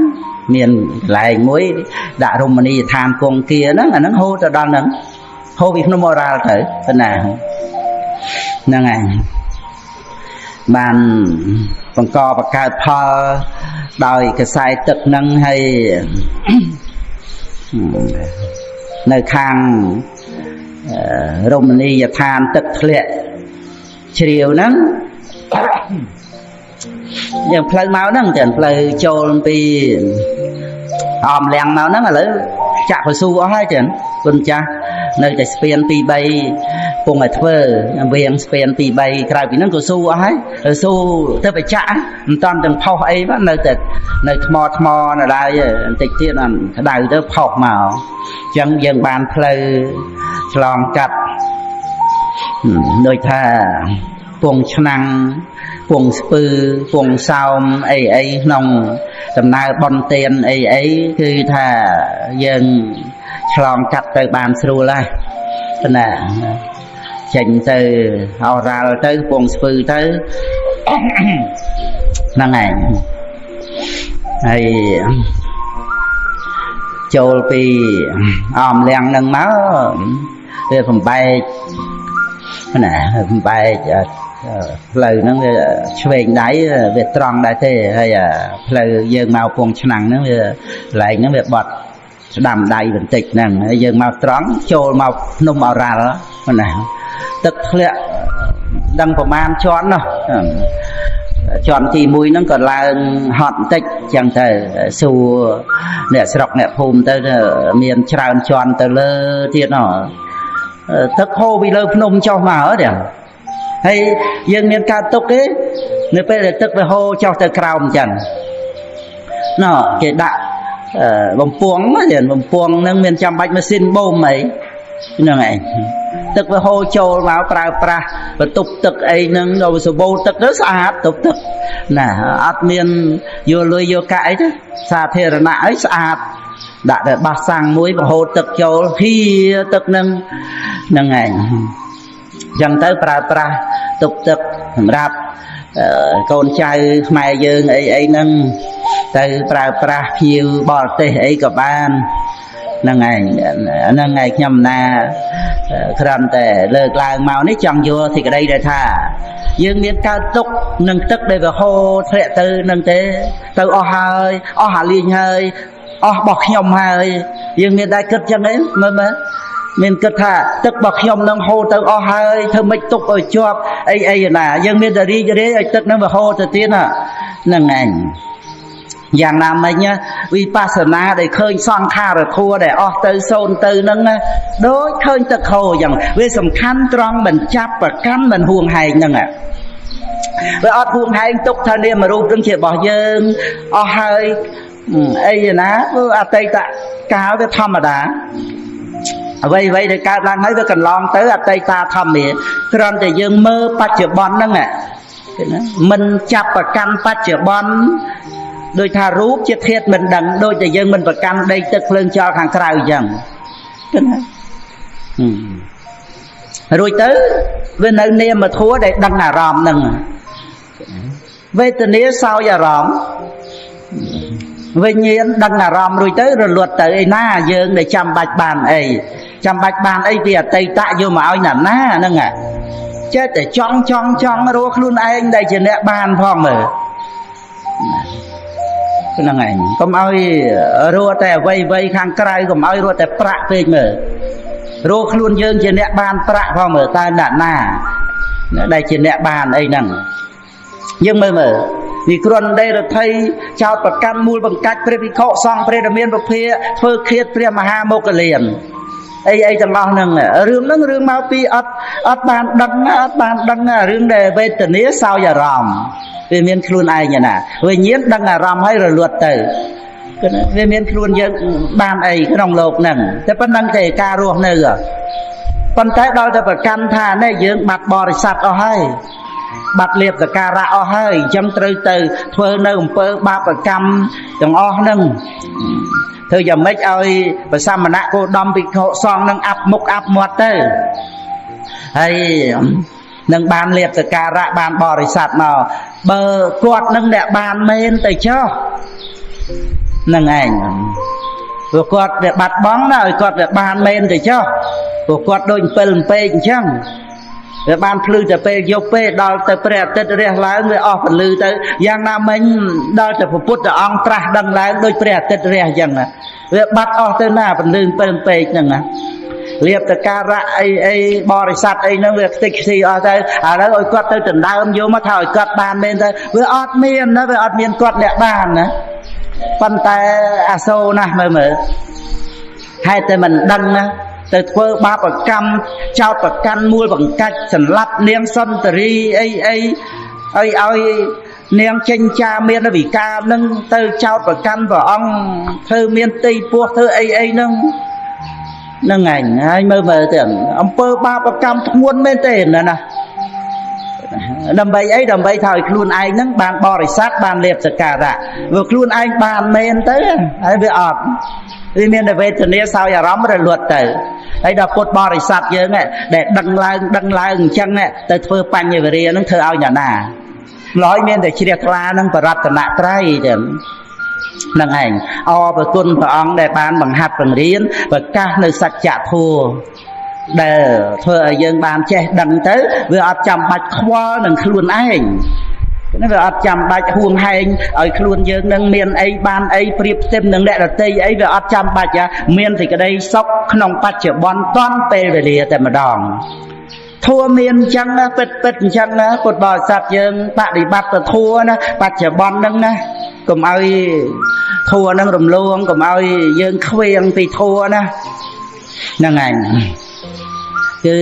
មានកន្លែងមួយដាក់រមណីយដ្ឋានគង្គគាហ្នឹង អាហ្នឹងហូរទៅដល់ហ្នឹង ហូរពីភ្នំអរ៉ាល់ទៅណាហ្នឹងឯង បានបង្កបង្កើតផលដោយកសែទឹកហ្នឹង។ ហើយនៅខាងរមណីយដ្ឋានទឹកធ្លាក់ជ្រាវហ្នឹង យើងផ្លូវមកហ្នឹង ទាំងផ្លូវចូលពីអមលៀងមកហ្នឹង ឥឡូវចាក់កស៊ូអស់ហើយចឹងគុណចាស់ នៅតែស្ពាន2 3ពងឲ្យធ្វើវៀងស្ពាន2 3 ក្រៅពីហ្នឹងក៏ស៊ូអស់ហើយ ស៊ូទៅបច្ចៈមិនតាន់ទាំងផុសអី នៅតែនៅថ្មថ្មនៅឡើយ បន្តិចទៀតអត់ក្តៅទៅផុសមក។ អញ្ចឹងយើងបានផ្លូវឆ្លងកាត់ ដូចថាពងឆ្នាំង ពងស្ពឺ ពងសោមអីអី ក្នុងដំណើរបនទៀនអីអី គឺថាយើងឆ្លងកាត់ទៅបានស្រួលហើយណា ចេញទៅអរ៉ាល់ទៅពងស្ពឺទៅហ្នឹងឯង។ ហើយចូលពីអមលៀងនឹងមក វាបំបែកណា បំបែកផ្លូវហ្នឹង វាឆ្វេងដៃវាត្រង់ដែរទេ ហើយផ្លូវយើងមកពងឆ្នាំងហ្នឹង វាកន្លែងហ្នឹងវាបត់ស្ដាំដៃបន្តិចហ្នឹង ហើយយើងមកត្រង់ចូលមកភ្នំអរ៉ាល់ណា ទឹកធ្លាក់ដឹងប្រមាណជាន់នោះ ជាន់ទី1ហ្នឹងក៏ឡើងហត់បន្តិចចឹងទៅ សួរអ្នកស្រុកអ្នកភូមិទៅ មានច្រើនជាន់ទៅលើទៀតណោះ ទឹកហូរពីលើភ្នំចុះមកទេ។ ហើយយើងមានការទុកទេ នៅពេលដែលទឹកវាហូរចុះទៅក្រោមចឹងណោះ គេដាក់បំពង់ បំពង់ហ្នឹងមានចាំបាច់ម៉ាស៊ីនបូមអីហ្នឹងឯង ទឹកវាហូរចូលមកប្រើប្រាស់បន្ទប់ទឹកអីហ្នឹង ដល់សបោទឹកទៅស្អាត ទប់ទឹកណា អត់មានយកលុយយកកាក់អីទេ សាធារណៈអីស្អាត ដាក់តែបាសសាំងមួយបង្ហូរទឹកចូលហៀទឹកហ្នឹងហ្នឹងឯង ចឹងទៅប្រើប្រាស់ទុកទឹកសម្រាប់កូនចៅខ្មែរយើងអីអីហ្នឹងទៅប្រើប្រាស់ ភ្ញៀវបរទេសអីក៏បានហ្នឹងឯងហ្នឹងឯង។ ខ្ញុំណាគ្រាន់តែលើកឡើងមកនេះ ចង់យកសេចក្តីដែលថាយើងមានកើតទុកនឹងទឹកដែលវាហូរធ្លាក់ទៅនឹងទេ ទៅអស់ហើយ អស់អាលៀងហើយ អស់របស់ខ្ញុំហើយ យើងមានតែគិតចឹងឯង មើលមើល មានគិតថាទឹករបស់ខ្ញុំនឹងហូរទៅអស់ហើយ ធ្វើម៉េចទុកឲ្យជាប់អីអីណា យើងមានតែរីករាយឲ្យទឹកនឹងវាហូរទៅទៀតហ្នឹងឯង។ យ៉ាងណាមិញ វិបស្សនាដែលឃើញសង្ខារធัวដែលអស់ទៅសូន្យទៅហ្នឹង ដូចឃើញទឹកហូរយ៉ាង វាសំខាន់ត្រង់មិនចាប់ប្រកាន់ មិនហួងហែងហ្នឹង វាអត់ហួងហែងទុកថានាមរូបនឹងជារបស់យើងអស់ហើយអីណា ព្រោះអតីតកាលវាធម្មតា អ្វីអ្វីដែលកើតឡើងហើយវាកន្លងទៅ អតីតាធម្មា គ្រាន់តែយើងមើលបច្ចុប្បន្នហ្នឹងណា មិនចាប់ប្រកាន់បច្ចុប្បន្ន ដូចថារូបជាធាតុមិនដឹង ដូចតែយើងមិនប្រកាន់ដីទឹកភ្លើងចោលខាងក្រៅអញ្ចឹងណា រួចទៅវានៅនាមធัวដែលដឹងអារម្មណ៍ហ្នឹង វេទនាសោយអារម្មណ៍ វិញ្ញាណដឹងអារម្មណ៍ រួចទៅរលត់ទៅឯណា យើងដែលចាំបាច់បានអី ចាំបាច់បានអីពីអតីតយកមកឲ្យណាណាហ្នឹង ចេះតែចង់ចង់ចង់រស់ខ្លួនឯងដែលជាអ្នកបានផងមើលហ្នឹងឯង។ កុំឲ្យរស់តែអ្វីអ្វីខាងក្រៅ កុំឲ្យរស់តែប្រាក់ពេកមើល រស់ខ្លួនយើងជាអ្នកបានប្រាក់ផងមើល តើអ្នកណាដែលជាអ្នកបានអីហ្នឹង យើងមើលមើលនេះ។ គ្រាន់តែរដ្ឋីចោតប្រកាន់មូលបង្កាច់ព្រះភិក្ខុសង្ឃព្រះរាមាពភា ធ្វើឃាតព្រះមហាមោគលាន អីអីទាំងអស់ហ្នឹងរឿងហ្នឹងរឿងមកពីអត់អត់បានដឹងអត់បានដឹងរឿងដែលវេទនាសោយអារម្មណ៍វាមានខ្លួនឯងណាវិញ្ញាណដឹងអារម្មណ៍ហើយរលត់ទៅគឺវាមានខ្លួនយើងបានអីក្នុងលោកហ្នឹងតែប៉ុណ្្នឹងទេការរស់នៅប៉ុន្តែដល់តែប្រកាន់ថានេះយើងបាត់បរិស័ទអស់ហើយបាត់លៀបសការៈអស់ហើយអញ្ចឹងត្រូវទៅធ្វើនៅអំពើបាបកម្មទាំងអស់ហ្នឹងធ្វើយ៉ាងម៉េចឲ្យប្រសមណៈគោដំភិក្ខុសង្ឃនឹងអាប់មុខអាប់មាត់ទៅហើយនឹងបានលៀបសការៈបានបរិស័ទមកបើគាត់នឹងអ្នកបានមែនទៅចុះនឹងឯងព្រោះគាត់វាបាត់បង់ណាឲ្យគាត់វាបានមែនទៅចុះព្រោះគាត់ដូច7អំពេកអញ្ចឹងវាបានភ្លឺតែពេលយប់ពេលដល់ទៅព្រះអាទិត្យរះឡើងវាអស់ពន្លឺទៅយ៉ាងណាមិញដល់ទៅព្រះពុទ្ធអង្គត្រាស់ដឹងឡើងដូចព្រះអាទិត្យរះអញ្ចឹងវាបាត់អស់ទៅណាពន្លឺ7អំពេកហ្នឹងណាលៀបតការៈអីអីបរិស័ទអីហ្នឹងវាខ្ទេចខ្ទីអស់ទៅឥឡូវឲ្យគាត់ទៅដណ្ដើមយកមកថាឲ្យគាត់បានមែនទៅវាអត់មានណាវាអត់មានគាត់អ្នកបានណាប៉ុន្តែអាសូរណាស់មើលមើលហេតុតែមិនដឹងណាទៅធ្វើបាបកម្មចោតប្រកាន់មូលបង្កាច់សម្លាប់នាងសុន្ទរីអីអីឲ្យឲ្យនាងចេញចាមានវិការនឹងទៅចោតប្រកាន់ព្រះអង្គធ្វើមានទីពោះធ្វើអីអីហ្នឹងហ្នឹងឯងហើយមើលមើលទៅអំពើបាបកម្មធ្ងន់មែនទេណាណាដើម្បីអីដើម្បីថាឲ្យខ្លួនឯងហ្នឹងបានបរិស័ទបានលៀបសការៈព្រោះខ្លួនឯងបានមែនទៅហើយវាអត់វាមានតែវេទនាសោយអារម្មណ៍រលត់ទៅហើយដល់ពុទ្ធបរិស័ទយើងដែលដឹងឡើងដឹងឡើងអញ្ចឹងទៅធ្វើបញ្ញវរិយហ្នឹងធ្វើឲ្យអ្នកណាម្ល៉េះមានតែជ្រះថ្លានឹងបរតនត្រ័យទេហ្នឹងឯងអរប្រគុណព្រះអង្គដែលបានបង្ហាត់បង្រៀនប្រកាសនៅសច្ចធម៌ដែលធ្វើឲ្យយើងបានចេះដឹងទៅវាអត់ចាំបាច់ខ្វល់នឹងខ្លួនឯងនេះវាអត់ចាំបាច់ហួងហែងឲ្យខ្លួនយើងនឹងមានអីបានអីប្រៀបផ្ទឹមនឹងអ្នកដទៃអីវាអត់ចាំបាច់មានសេចក្តីសុខក្នុងបច្ចុប្បន្នតាន់ពេលវេលាតែម្ដងធัวមានអញ្ចឹងណាពិតពិតអញ្ចឹងណាពុទ្ធបរិស័ទយើងបដិបត្តិធัวណាបច្ចុប្បន្នហ្នឹងណាកុំឲ្យធัวហ្នឹងរំលងកុំឲ្យយើងខ្វៀងពីធัวណាហ្នឹងឯងគឺ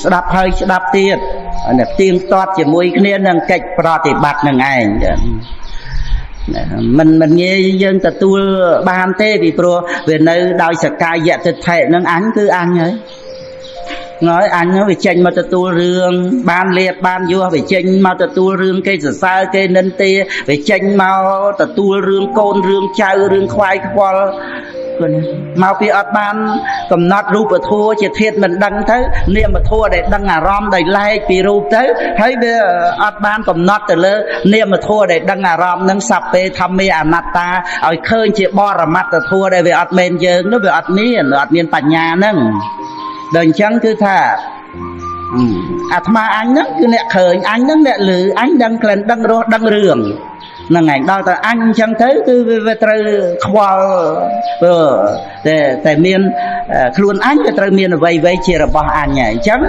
ស្ដាប់ហើយស្ដាប់ទៀតផ្ទៀងផ្ទាត់ជាមួយគ្នានឹងកិច្ចប្រតិបត្តិនឹងឯងមិនងាយយើងទទួលបានទេពីព្រោះវានៅដោយសកាយទិដ្ឋិនឹងអញគឺអញហើយងើយអញវាចេញមកទទួលរឿងបានលៀបបានយោះវាចេញមកទទួលរឿងគេសរសើរគេនិន្ទាវាចេញមកទទួលរឿងកូនរឿងចៅរឿងខ្វាយខ្វល់មកពីអត់បានកំណត់រូបធម៌ជាធាតុមិនដឹងទៅនាមធម៌ដែលដឹងអារម្មណ៍ដោយឡែកពីរូបទៅហើយវាអត់បានកំណត់ទៅលើនាមធម៌ដែលដឹងអារម្មណ៍នឹងសព្វេធម្មាអនត្តាឲ្យឃើញជាបរមត្តធម៌ដែលវាអត់មែនយើងនោះវាអត់មានបញ្ញាហ្នឹងដល់អញ្ចឹងគឺថាអាត្មាអញហ្នឹងគឺអ្នកឃើញអញហ្នឹងអ្នកឮអញដឹងក្លិនដឹងរសដឹងរឿងហ្នឹងឯងដល់តែអញអញ្ចឹងទៅគឺវាត្រូវខ្វល់ព្រោះតែមានខ្លួនអញវាត្រូវមានអ្វីៗជារបស់អញហើយអញ្ចឹង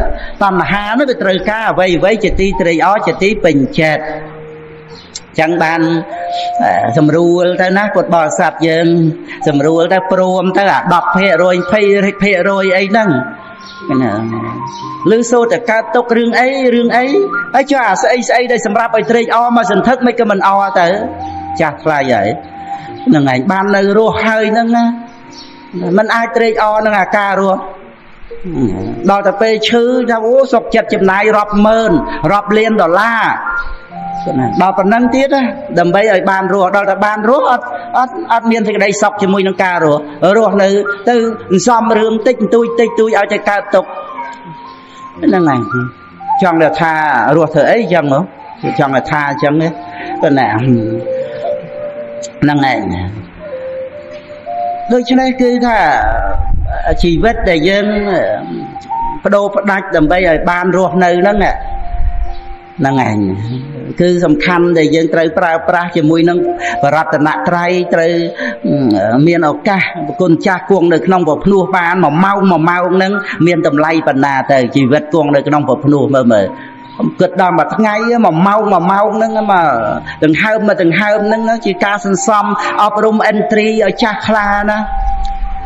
តណ្ហានោះវាត្រូវការអ្វីៗជាទីត្រេកអរជាទីពេញចិត្តចឹងបានសម្រួលទៅណាពុទ្ធបរិស័ទយើងសម្រួលទៅព្រមទៅអា10% 20%អីហ្នឹងឬសូត្រតែកើតទុករឿងអីរឿងអីហើយចុះអាស្អីស្អីដែលសម្រាប់ឲ្យត្រេកអរមកសន្ធឹកមិនក៏មិនអរទៅចាស់ថ្លៃហើយហ្នឹងឯងបាននៅរស់ហើយហ្នឹងណាมันអាចត្រេកអរនឹងអាការរស់ដល់តែពេលឈឺថាអូសុកចិត្តចំណាយរាប់ម៉ឺនរាប់លានដុល្លារដល់ប៉ុណ្ណឹងទៀតណាដើម្បីឲ្យបានរស់ដល់តែបានរស់អត់អត់អត់មានសេចក្តីសុខជាមួយនឹងការរស់រស់នៅទៅសំរឿងតិចបន្តួចតិចតួចឲ្យតែកើតទុកហ្នឹងឯងចង់តែថារស់ធ្វើអីចឹងហ៎ចង់តែថាអញ្ចឹងទេណាហ្នឹងឯងដូច្នេះគឺថាជីវិតដែលយើងបដូរផ្ដាច់ដើម្បីឲ្យបានរស់នៅហ្នឹងហ្នឹងឯងគឺសំខាន់ដែលយើងត្រូវប្រើប្រាស់ជាមួយនឹងបរតនត្រ័យត្រូវមានឱកាសប្រគុណចាស់គង់នៅក្នុងពភ្នោះបានមួយម៉ោងមួយម៉ោងហ្នឹងមានតម្លៃប៉ុណ្ណាទៅជីវិតគង់នៅក្នុងពភ្នោះមើលមើលគិតដល់មួយថ្ងៃមួយម៉ោងមួយម៉ោងហ្នឹងមកដង្ហើមមកដង្ហើមហ្នឹងជាការសន្សំអប់រំឥន្ទ្រីឲ្យចាស់ខ្លាណា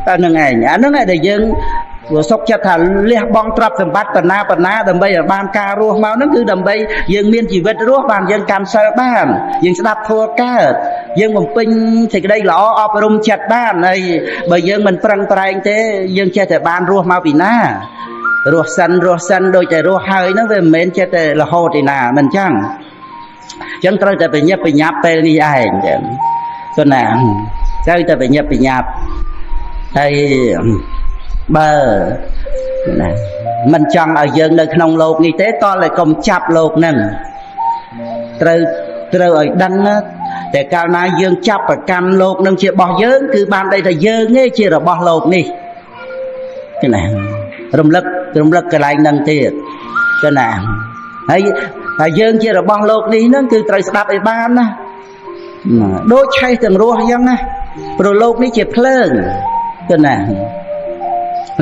អានឹងឯងអានឹងឯងដែលយើងសុខចិត្តថាលះបង់ទ្រព្យសម្បត្តិបណ្ណាបណ្ណាដើម្បីឲ្យបានការរស់មកហ្នឹងគឺដើម្បីយើងមានជីវិតរស់បានយើងកាន់សិលបានយើងស្ដាប់ធម៌កើតយើងបំពេញសេចក្តីល្អអប់រំចិត្តបានហើយបើយើងមិនប្រឹងប្រែងទេយើងចេះតែបានរស់មកពីណារស់សិនរស់សិនដូចតែរស់ហើយហ្នឹងវាមិនមែនចេះតែរហូតឯណាមិនចឹងចឹងត្រូវតែបញ្ញាប់បញ្ញាប់ពេលនេះឯងចឹងគណាត្រូវតែបញ្ញាប់បញ្ញាប់ហើយបើណាមិនចង់ឲ្យយើងនៅក្នុងលោកនេះទេតតែកុំចាប់លោកហ្នឹងត្រូវត្រូវឲ្យដឹងតែកាលណាយើងចាប់ប្រកាន់លោកនឹងជារបស់យើងគឺបានន័យថាយើងទេជារបស់លោកនេះគឺណារំលឹករំលឹកកន្លែងហ្នឹងទៀតគឺណាហើយថាយើងជារបស់លោកនេះហ្នឹងគឺត្រូវស្ដាប់ឲ្យបានណាដូចឆេះទាំងរស់អញ្ចឹងណាព្រោះលោកនេះជាភ្លើងគឺណា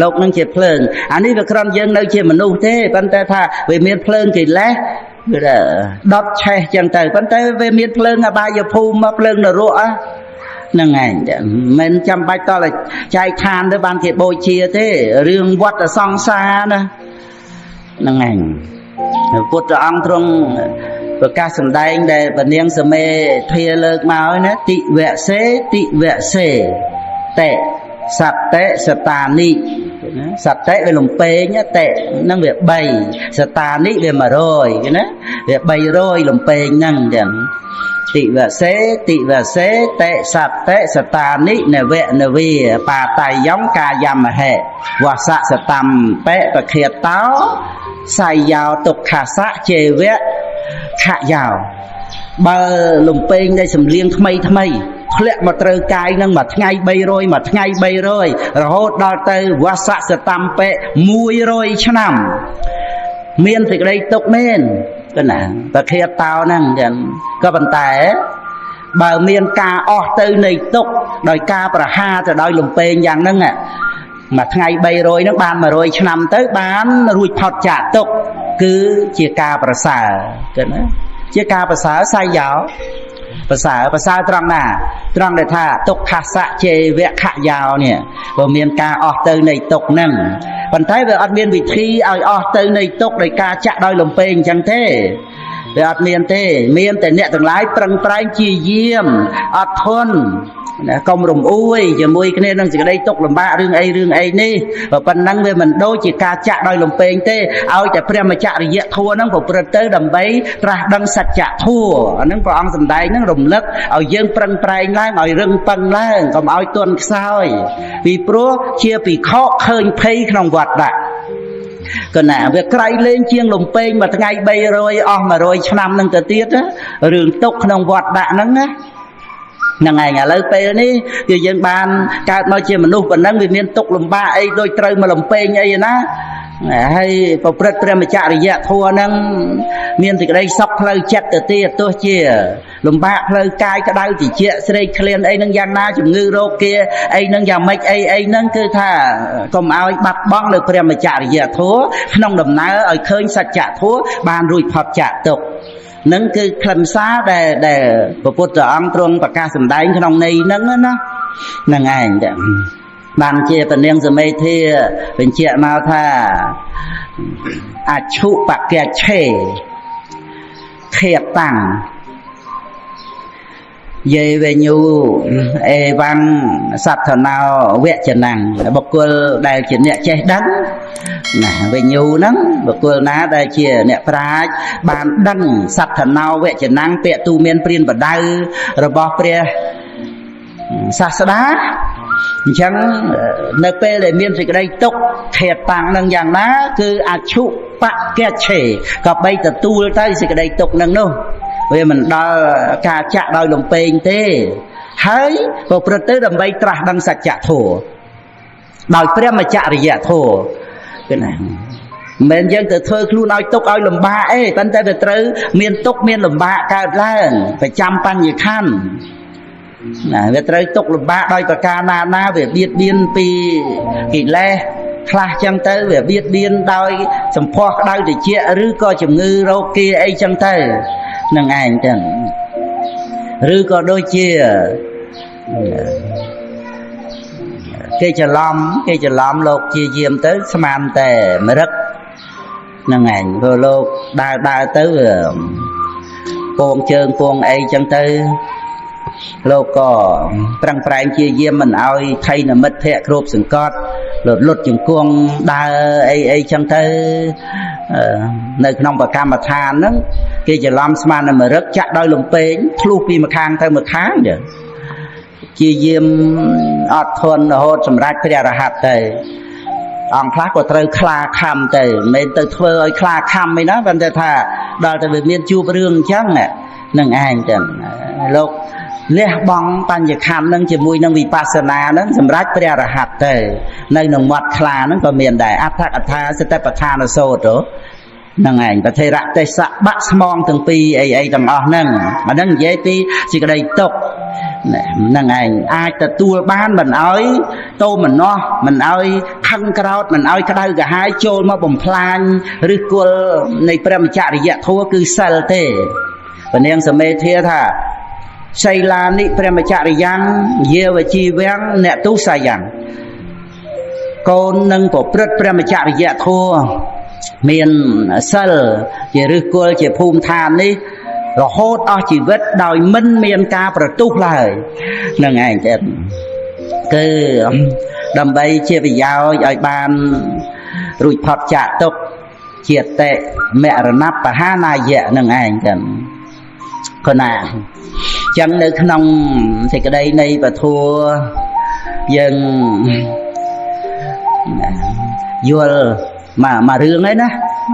លោកនឹងជាភ្លើងអានេះវាគ្រាន់យើងនៅជាមនុស្សទេប៉ុន្តែថាវាមានភ្លើងកិលេសវាដុតឆេះចឹងទៅប៉ុន្តែវាមានភ្លើងអបាយភូមិមកភ្លើងនរកហ្នឹងឯងមិនចាំបាច់តតែចែកឋានទៅបានគេបូជាទេរឿងវត្តសង្សារណាហ្នឹងឯងពុទ្ធអង្គទ្រង់ប្រកាសសម្ដែងដែលពនាងសមេធាលើកមកណាទិវសេទិវសេតេសតិសតានិសតិវាលំពេងតិហ្នឹងវា3សតានិវា100ណាវា300លំពេងហ្នឹងចឹងទិវសេទិវសេតិសតិសតានិនវៈនវាបាតៃយំកាយមហេវសៈសតំបិបខេតោសៃយោទុក្ខសៈជេវៈខយោបើលំពេងនៃសំលៀងថ្មីថ្មីធ្លាក់មកត្រូវកាយនឹងមួយថ្ងៃ300មួយថ្ងៃ300រហូតដល់ទៅវសៈសតំបិ100ឆ្នាំមានសេចក្តីទុកមែនគឺណាប្រធាតោហ្នឹងចឹងក៏ប៉ុន្តែបើមានការអស់ទៅនៃទុកដោយការប្រហារទៅដោយលំពេងយ៉ាងហ្នឹងមួយថ្ងៃ300ហ្នឹងបាន100ឆ្នាំទៅបានរួចផុតចាកទុកគឺជាការប្រសើរគឺណាជាការប្រសើរសៃយោប្រសើរប្រសើរត្រង់ណាត្រង់ដែលថាទុក្ខសៈជេវៈខយោនេះព្រោះមានការអស់ទៅនៃទុកហ្នឹងប៉ុន្តែវាអត់មានវិធីឲ្យអស់ទៅនៃទុកដោយការចាក់ដោយលំពេងអញ្ចឹងទេវាអត់មានទេមានតែអ្នកទាំងឡាយប្រឹងប្រែងជាយាមអត់ធន់ណាកុំរំអួយជាមួយគ្នានឹងសេចក្តីទុកលំបាករឿងអីរឿងអីនេះបើប៉ុណ្ណឹងវាមិនដូចជាការចាក់ដោយលំពេងទេឲ្យតែព្រះមច្ចរិយធម៌ហ្នឹងប្រព្រឹត្តទៅដើម្បីត្រាស់ដឹងសច្ចធម៌អាហ្នឹងព្រះអង្គសម្ដែងហ្នឹងរំលឹកឲ្យយើងប្រឹងប្រែងឡើងឲ្យរឹងប៉ឹងឡើងកុំឲ្យទន់ខ្សោយពីព្រោះជាភិក្ខុឃើញភ័យក្នុងវត្តដាក់កណាវាក្រៃលែងជាងលំពេងមួយថ្ងៃ300អស់100ឆ្នាំនឹងទៅទៀតរឿងទុកក្នុងវត្តដាក់ហ្នឹងណាហ្នឹងឯងឥឡូវពេលនេះគឺយើងបានកើតមកជាមនុស្សប៉ុណ្ណឹងវាមានទុកលំបាកអីដូចត្រូវមកលំពេងអីណាហើយប្រព្រឹត្តព្រះមច្ចរិយធម៌ហ្នឹងមានសេចក្តីសុខផ្លូវចិត្តទៅទៀតទោះជាលំបាកផ្លូវកាយក្តៅត្រជាក់ស្រេកឃ្លានអីហ្នឹងយ៉ាងណាជំងឺរោគាអីហ្នឹងយ៉ាងម៉េចអីអីហ្នឹងគឺថាកុំឲ្យបាត់បង់នៅព្រះមច្ចរិយធម៌ក្នុងដំណើរឲ្យឃើញសច្ចធម៌បានរួចផុតចាកទុក្ខនឹងគឺខ្លឹមសារដែលដែលព្រះពុទ្ធអង្គទ្រង់ប្រកាសសម្ដែងក្នុងន័យហ្នឹងណាហ្នឹងឯងបានជាពនាងសមេធាបញ្ជាក់មកថាអឈុបកឆេខេតាំងយេវញ្ញូអេវ៉ាំងសត្វណោវចនំបុគ្គលដែលជាអ្នកចេះដឹងណាវញ្ញូហ្នឹងបុគ្គលណាដែលជាអ្នកប្រាជ្ញបានដឹងសត្វណោវចនំពាក្យទូមានព្រានបដៅរបស់ព្រះសាស្តាអញ្ចឹងនៅពេលដែលមានសេចក្តីទុក្ខខេតាំងនឹងយ៉ាងណាគឺអឈុបកឆេក៏បីទទួលទៅសេចក្តីទុក្ខនឹងនោះវាមិនដល់ការចាក់ដោយលំពេងទេហើយប្រព្រឹត្តទៅដើម្បីត្រាស់ដឹងសច្ចធម៌ដោយព្រះមច្ចរិយធម៌គឺណាមិនមែនយើងទៅធ្វើខ្លួនឲ្យទុកឲ្យលំបាកអីប៉ុន្តែវាត្រូវមានទុកមានលំបាកកើតឡើងប្រចាំបញ្ញខណ្ឌណាវាត្រូវទុកលំបាកដោយប្រការណាណាវាបៀតបៀនពីកិលេសខ្លះចឹងទៅវាបៀតបៀនដោយសម្ផស្សក្តៅត្រជាក់ឬក៏ជំងឺរោគាអីចឹងទៅនឹងឯងចឹងឬក៏ដូចជា គេច្រឡំគេច្រឡំលោកជាយាមទៅស្មានតែមរឹកហ្នឹងឯងព្រោះលោកដើរដើរទៅពងជើងពងអីចឹងទៅលោកក៏ប្រឹងប្រែងជាយាមមិនឲ្យថៃនមិត្តភ័ក្តិគ្រប់សង្កត់លុតលុតជង្គង់ដើរអីអីចឹងទៅនៅក្នុងប្រកម្មដ្ឋានហ្នឹងគេច្រឡំស្មានតែមរឹកចាក់ដោយលំពេងធ្លុះពីម្ខាងទៅម្ខាងចឹងជាយាមអត់ធន់រហូតសម្រាប់ព្រះរហ័តទៅអង្គខ្លះក៏ត្រូវខ្លាខំទៅមិនមែនទៅធ្វើឲ្យខ្លាខំឯណាប៉ុន្តែថាដល់តែវាមានជួបរឿងអញ្ចឹងនឹងឯងចឹងលោកលះបង់បញ្ញខណ្ឌនឹងជាមួយនឹងវិបស្សនានឹងសម្រាប់ព្រះរហ័តទៅនៅក្នុងមាត់ខ្លានឹងក៏មានដែរអដ្ឋកថាសតិប្បដ្ឋានសូត្រហ្នឹងឯងប្រធេរៈទេសៈបាក់ស្មងទាំងពីរអីអីទាំងអស់ហ្នឹងអាហ្នឹងនិយាយពីសេចក្តីទុក្ខហ្នឹងឯងអាចទទួលបានមិនអោយតោមនោះមិនអោយខឹងក្រោតមិនអោយក្តៅក្រហាយចូលមកបំផ្លាញឬគល់នៃព្រះមច្ចរិយធម៌គឺសិលទេព្រះនាងសមេធាថាសីលានិព្រះមច្ចរិយ៉ាងយាវជីវំអ្នកទុសាយ៉ាងកូននឹងប្រព្រឹត្តព្រះមច្ចរិយធម៌មានសិលជាឫសគល់ជាភូមិឋាននេះរហូតអស់ជីវិតដោយមិនមានការប្រទុះឡើយនឹងឯងទៀតគឺដើម្បីជាប្រយោជន៍ឲ្យបានរួចផុតចាកទុក្ខជាតិមរណបហានាយៈនឹងឯងចឹងគណាចឹងនៅក្នុងសេចក្តីនៃពធយើងយល់មករឿងឯណា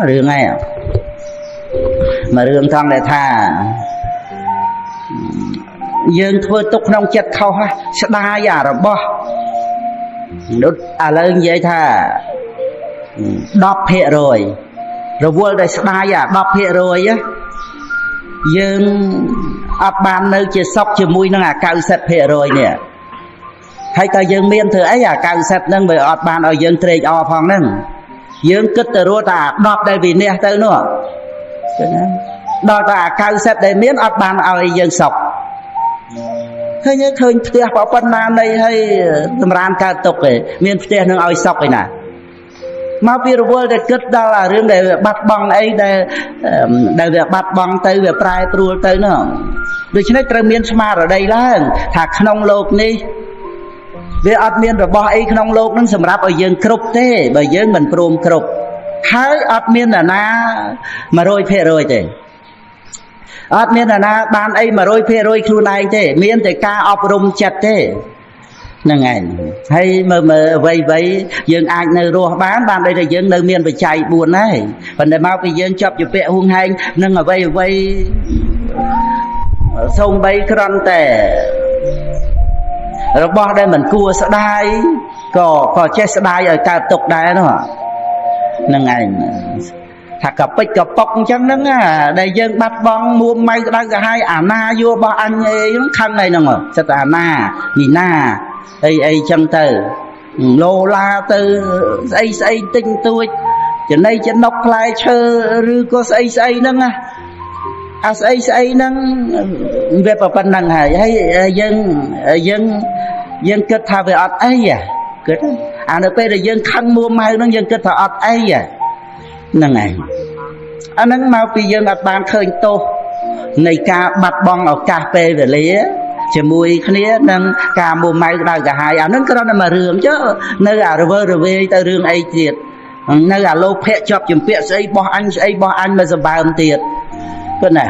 រឿងឯមករឿងថងដែលថាយើងធ្វើទុកក្នុងចិត្តខុសស្ដាយអារបស់ដូចឥឡូវនិយាយថា10%រវល់ដែលស្ដាយអា10%យើងអត់បាននៅជាសុខជាមួយនឹងអា90%នេះហើយតើយើងមានធ្វើអីអា90ហ្នឹងវាអត់បានឲ្យយើងត្រេកអរផងហ្នឹងយើងគិតទៅរត់តែអា10ដែលវានេះទៅនោះណាដល់តែអា90ដែលមានអត់បានឲ្យយើងសុខឃើញឃើញផ្ទះប៉ុណ្ណានៃហើយសម្រានកើតទុកឯងមានផ្ទះនឹងឲ្យសុខឯណាមកពីរវល់តែគិតដល់អារឿងដែលបាត់បង់អីដែលវាបាត់បង់ទៅវាប្រែប្រួលទៅនោះដូច្នេះត្រូវមានស្មារតីឡើងថាក្នុងលោកនេះវាអត់មានរបស់អីក្នុងលោកនឹងសម្រាប់ឲ្យយើងគ្រប់ទេបើយើងមិនព្រមគ្រប់ហើយអត់មាននរណា100%ទេអត់មាននរណាបានអី100%ខ្លួនឯងទេមានតែការអប់រំចិត្តទេហ្នឹងឯងហើយមើលមើលអ្វីអ្វីយើងអាចនៅរស់បានបានដូចតែយើងនៅមានបច្ច័យ4ហើយប៉ុន្តែមកពីយើងជាប់ជាពាក់ហួងហែងនឹងអ្វីអ្វីសូម្បីគ្រាន់តែរបស់ដែលមិនគួរស្ដាយក៏ចេះស្ដាយឲ្យកើតទុកដែរនោះហ្នឹងឯងថាកពិចកប៉ុកអញ្ចឹងហ្នឹងដែលយើងបាត់បង់មួម៉ៅក្តៅក្រហាយអាណាយោរបស់អញអីហ្នឹងខឹងអីហ្នឹងសិតតែអាណាមីណាអីអីចឹងទៅលោឡាទៅស្អីស្អីទិញទួចចំណីចំណុកផ្លែឈើឬក៏ស្អីស្អីហ្នឹងណាអាស្អីស្អីហ្នឹងវាប៉ុណ្្នឹងហើយហើយយើងយើងយើងគិតថាវាអត់អីគិតអានៅពេលដែលយើងខឹងមួម៉ៅហ្នឹងយើងគិតថាអត់អីហ្នឹងឯងអាហ្នឹងមកពីយើងអត់បានឃើញទោសនៃការបាត់បង់ឱកាសពេលវេលាជាមួយគ្នានឹងការមួម៉ៅក្តៅក្រហាយអាហ្នឹងគ្រាន់តែមួយរឿងចុះនៅអារវើរវាយទៅរឿងអីទៀតនៅអាលោភៈជាប់ជំពាក់ស្អីបោះអញស្អីបោះអញមកសម្បើមទៀតប៉ុណ្ណា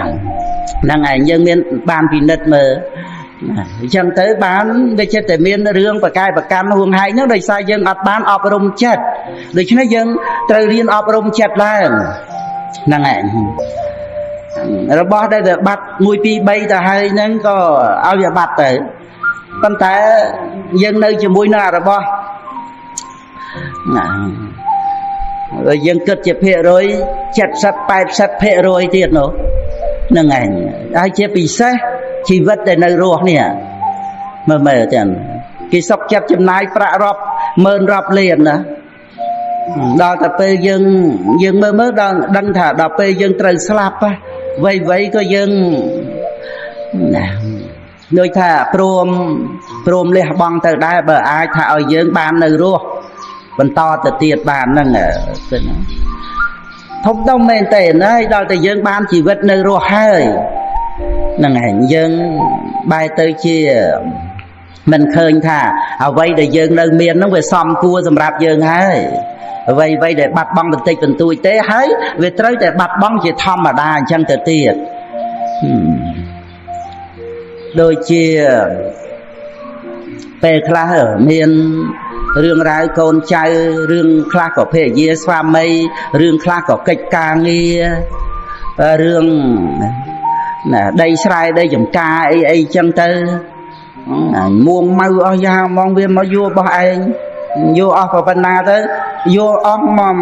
ហ្នឹងឯងយើងមានបានពិនិត្យមើលអញ្ចឹងទៅបានវាចិត្តតែមានរឿងប្រកែប្រកាន់ហួងហែងហ្នឹងដោយសារយើងអត់បានអប់រំចិត្តដូច្នេះយើងត្រូវរៀនអប់រំចិត្តឡើងហ្នឹងឯងរបស់ដែលវាបាត់1 2 3ទៅហើយហ្នឹងក៏ឲ្យវាបាត់ទៅប៉ុន្តែយើងនៅជាមួយនឹងអារបស់ណាយើងគិតជាភាគរយ70 80%ទៀតនោះហ្នឹងឯងហើយជាពិសេសជីវិតដែលនៅរស់នេះមើលមើលទាំងគេសុកចិត្តចំណាយប្រាក់រាប់ម៉ឺនរាប់លានណាដល់តែពេលយើងមើលមើលដល់ដឹងថាដល់ពេលយើងត្រូវស្លាប់វៃវៃក៏យើងណា ដូចថាព្រមព្រមលះបង់ទៅដែរបើអាចថាឲ្យយើងបាននៅរស់បន្តទៅទៀតបានហ្នឹងគឺធំដុំមែនទេណាដល់តែយើងបានជីវិតនៅរស់ហើយហ្នឹងឯងយើងបែរទៅជាមិនឃើញថាអ្វីដែលយើងនៅមានហ្នឹងវាសមគួរសម្រាប់យើងហើយអ្វីអ្វីដែលបាត់បង់បន្តិចបន្តួចទេហើយវាត្រូវតែបាត់បង់ជាធម្មតាអញ្ចឹងទៅទៀតដូចជាពេលខ្លះមានរឿងរ៉ាវកូនចៅរឿងខ្លះក៏ភរិយាស្វាមីរឿងខ្លះក៏កិច្ចការងាររឿងណាដីស្រែដីចំការអីអីចឹងទៅមួងម៉ៅអស់យ៉ាងហ្មងវាមកយករបស់ឯងយកអស់ប៉ុណ្ណាទៅយកអស់មក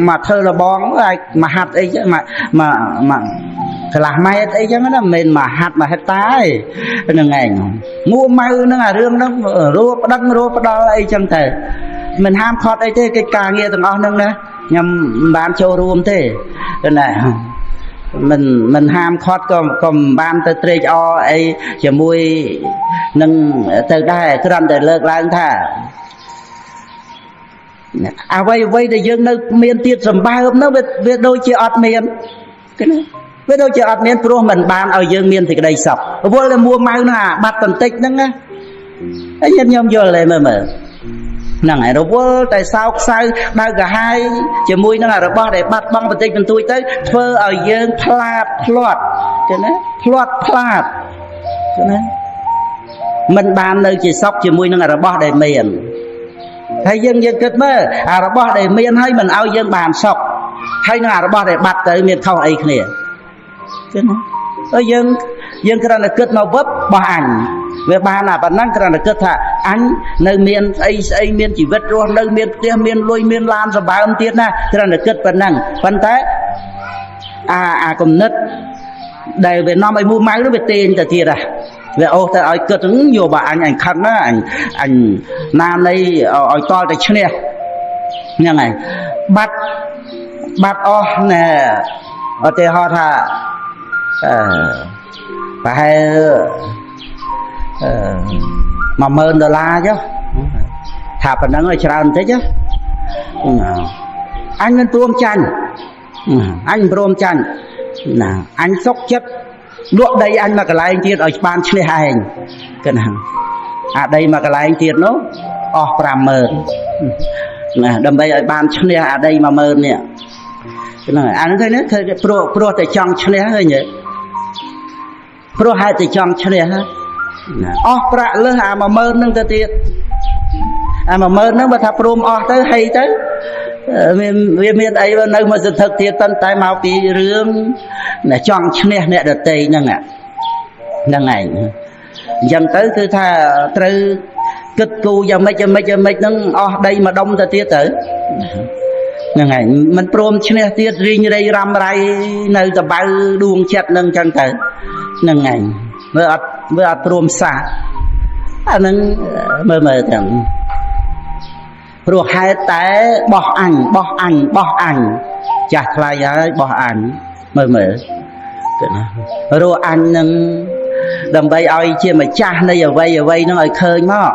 មកធ្វើលបងអាចមកហាត់អីចឹងមកមកកន្លះម៉ែត្រអីចឹងណាមិនមែនមកហាត់មកហិតតាទេហ្នឹងឯងមួម៉ៅហ្នឹងអារឿងហ្នឹងរួប្តឹងរួផ្ដល់អីចឹងទៅមិនហាមឃាត់អីទេកិច្ចការងារទាំងអស់ហ្នឹងណាខ្ញុំមិនបានចូលរួមទេណាមិនហាមឃាត់ក៏មិនបានទៅត្រេកអរអីជាមួយនឹងទៅដែរគ្រាន់តែលើកឡើងថាអ្វីអ្វីដែលយើងនៅមានទៀតសម្បើមនោះវាដូចជាអត់មានគេណាវាដូចជាអត់មានព្រោះមិនបានឲ្យយើងមានសេចក្តីសុខរវល់តែមួម៉ៅហ្នឹងអាបាត់បន្តិចហ្នឹងណាហើយញាតិញោមយល់ទេមើលមើលហ្នឹងហើយរវល់តែសោកសៅដៅកាហាយជាមួយនឹងរបស់ដែលបាត់បង់បន្តិចបន្តួចទៅធ្វើឲ្យយើងផ្លាតផ្លាត់គេណាផ្លាត់ផ្លាតគេណាមិនបាននៅជាសុខជាមួយនឹងរបស់ដែលមានហើយយើងគិតមើលអារបស់ដែលមានហើយមិនឲ្យយើងបានសុខហើយនឹងអារបស់ដែលបាត់ទៅមានខុសអីគ្នាគេណាហើយយើងគ្រាន់តែគិតមកវឹបបោះអញវាបានអាប៉ុណ្ណឹងគ្រាន់តែគិតថាអញនៅមានស្អីស្អីមានជីវិតរស់នៅមានផ្ទះមានលុយមានឡានសម្បើមទៀតណាគ្រាន់តែគិតប៉ុណ្ណឹងប៉ុន្តែអាគំនិតដែលវានាំឲ្យមួម៉ៅនោះវាទាញទៅទៀតហ่ะវាអូសទៅឲ្យគិតយកបើអញខឹងណាអញណានៃឲ្យតល់តែឈ្នះហ្នឹងហើយបាត់អស់ណែឧទាហរណ៍ថាប្រហែល10000ដុល្លារចុះថាប៉ុណ្ណឹងឲ្យច្រើនបន្តិចអញមិនព្រមចាញ់អញព្រមចាញ់ណាអញសុកចិត្តលក់ដីអញមកកន្លែងទៀតឲ្យបានឈ្នះឯងគិតហ្នឹងអាដីមកកន្លែងទៀតនោះអស់50000ណាដើម្បីឲ្យបានឈ្នះអាដី10000នេះហ្នឹងអាហ្នឹងឃើញទេព្រោះតែចង់ឈ្នះឃើញទេព្រោះហេតុតែចង់ឈ្នះអស់ប្រាក់លើសអា10000ហ្នឹងទៅទៀតអា10000ហ្នឹងបើថាព្រមអស់ទៅហីទៅវាមានអីនៅមួយសន្ធឹកទៀតប៉ុន្តែមកពីរឿងចង់ឈ្នះអ្នកដទៃហ្នឹងហ្នឹងឯងអញ្ចឹងទៅគឺថាត្រូវគិតគូរយ៉ាងម៉េចយ៉ាងម៉េចយ៉ាងម៉េចហ្នឹងអស់ដីមួយដុំទៅទៀតទៅហ្នឹងឯងមិនព្រមឈ្នះទៀតរីងរៃរ៉ាំរៃនៅតបៅដួងចិត្តហ្នឹងអញ្ចឹងទៅហ្នឹងឯងមើលអត់ព្រមសះអាហ្នឹងមើលមើលទាំងព្រោះហេតុតែបោះអញបោះអញបោះអញចាស់ថ្លៃហើយបោះអញមើលមើលទៅណារស់អញនឹងដើម្បីឲ្យជាម្ចាស់នៃអ្វីអ្វីនឹងឲ្យឃើញមក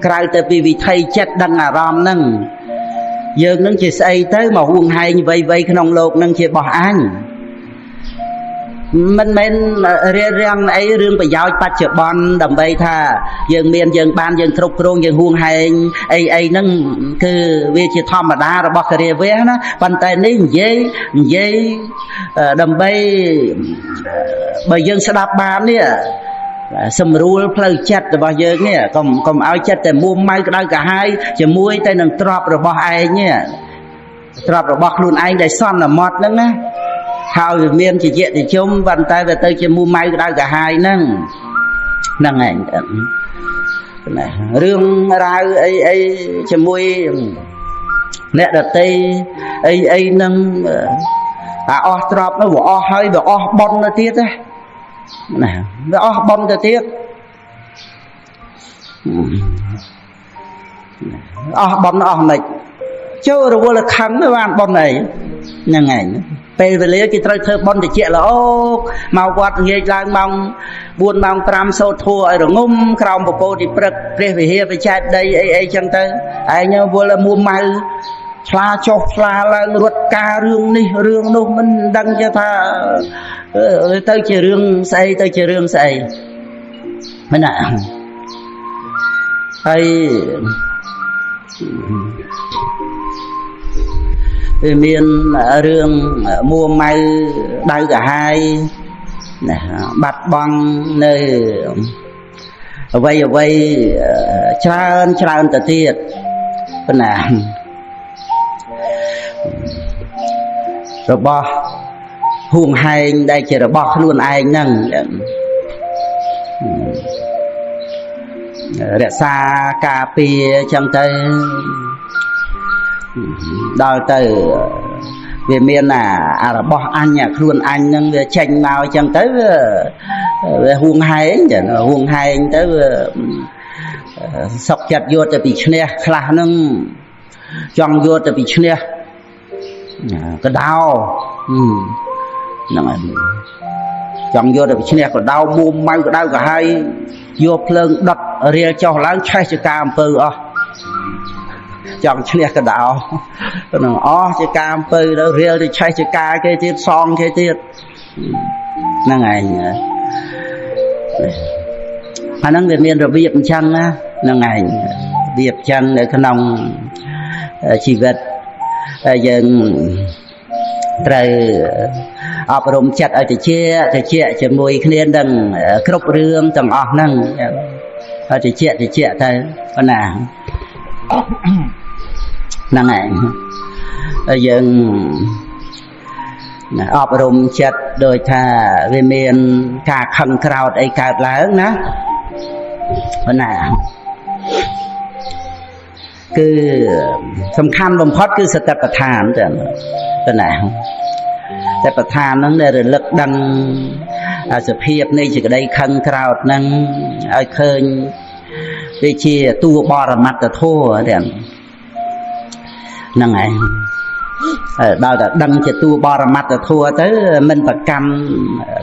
ក្រៅទៅពីវិថីចិត្តដឹងអារម្មណ៍ហ្នឹងយើងនឹងជាស្អីទៅមកហួងហែងអ្វីអ្វីក្នុងលោកនឹងជាបោះអញមិនមែនរៀបរៀងអីរឿងប្រយោជន៍បច្ចុប្បន្នដើម្បីថាយើងមានយើងបានយើងគ្រប់គ្រងយើងហួងហែងអីអីហ្នឹងគឺវាជាធម្មតារបស់ការិវៈណាប៉ុន្តែនេះនិយាយដើម្បីបើយើងស្ដាប់បាននេះសម្រួលផ្លូវចិត្តរបស់យើងនេះកុំឲ្យចិត្តតែមួម៉ៅក្តៅក្រហាយជាមួយតែនឹងទ្រព្យរបស់ឯងនេះទ្រព្យរបស់ខ្លួនឯងដែលសន្មត់ហ្នឹងណាហើយវាមានជាយតិជុំប៉ុន្តែវាទៅជាមួម៉ៅក្តៅក្រហាយហ្នឹងហ្នឹងឯងណារឿងរ៉ាវអីអីជាមួយអ្នកដតីអីអីហ្នឹងអាអស់ទ្រព្យនោះវាអស់ហើយវាអស់បុណ្យទៅទៀតណាវាអស់បុណ្យទៅទៀតអស់បុណ្យអស់មិន ចូលរវល់ខឹងបានប៉ុនអីហ្នឹងឯងពេលវេលាគេត្រូវធ្វើបុណ្យតិចល្អមកវត្តងាកឡើងម៉ោង4ម៉ោង5សូត្រធัวឲ្យរងំក្រោមពពោទីព្រឹកព្រះវិហារបច្ចេកដីអីអីចឹងទៅឯងវល់មួម៉ៅឆ្លាចុះឆ្លាឡើងរត់ការរឿងនេះរឿងនោះមិនដឹងចេះថាទៅជារឿងស្អីទៅជារឿងស្អីមែនណាហើយវាមានរឿងមួម៉ៅដៅកាហាយណាបាត់បង់នៅអ្វីអ្វីច្រើនច្រើនទៅទៀតប៉ុណ្ណារបស់ហួងហែងដែលជារបស់ខ្លួនឯងហ្នឹងរក្សាការពារចឹងទៅដល់ទៅវាមានអារបស់អញខ្លួនអញហ្នឹងវាចេញមកចឹងទៅវាហួងហែងចឹងហួងហែងទៅវាសុកចិត្តយកទៅពីឈ្នះខ្លះហ្នឹងចង់យកទៅពីឈ្នះកដោហ្នឹងហើយចង់យកទៅពីឈ្នះកដោមួម៉ៅកដៅកាហើយយកភ្លើងដុតរៀលចុះឡើងឆេះចកាអំពៅអស់ចង់ឈ្នះកដោនឹងអស់ជាការអំពៅទៅរៀលទៅឆេះចកាគេទៀតសងគេទៀតហ្នឹងឯងអាហ្នឹងវាមានរបៀបអញ្ចឹងណាហ្នឹងឯងរបៀបអញ្ចឹងនៅក្នុងជីវិតយើងត្រូវអប់រំចិត្តឲ្យតិចតិចជាមួយគ្នានឹងគ្រប់រឿងទាំងអស់ហ្នឹងឲ្យតិចតិចទៅប៉ុណ្ណាហ្នឹងឯងយើងអប់រំចិត្តដោយថាវាមានការខឹងក្រោធអីកើតឡើងណាប៉ុណ្ណាគឺសំខាន់បំផុតគឺសតិប្បដ្ឋានទៅប៉ុណ្ណាសតិប្បដ្ឋានហ្នឹងដែលរលឹកដឹងសភាពនៃសេចក្តីខឹងក្រោធហ្នឹងឲ្យឃើញវាជាតួបរមត្តធម៌ហ្នឹងឯងដល់តែដឹងជាតួបរមត្តធម៌ទៅមិនប្រកម្ម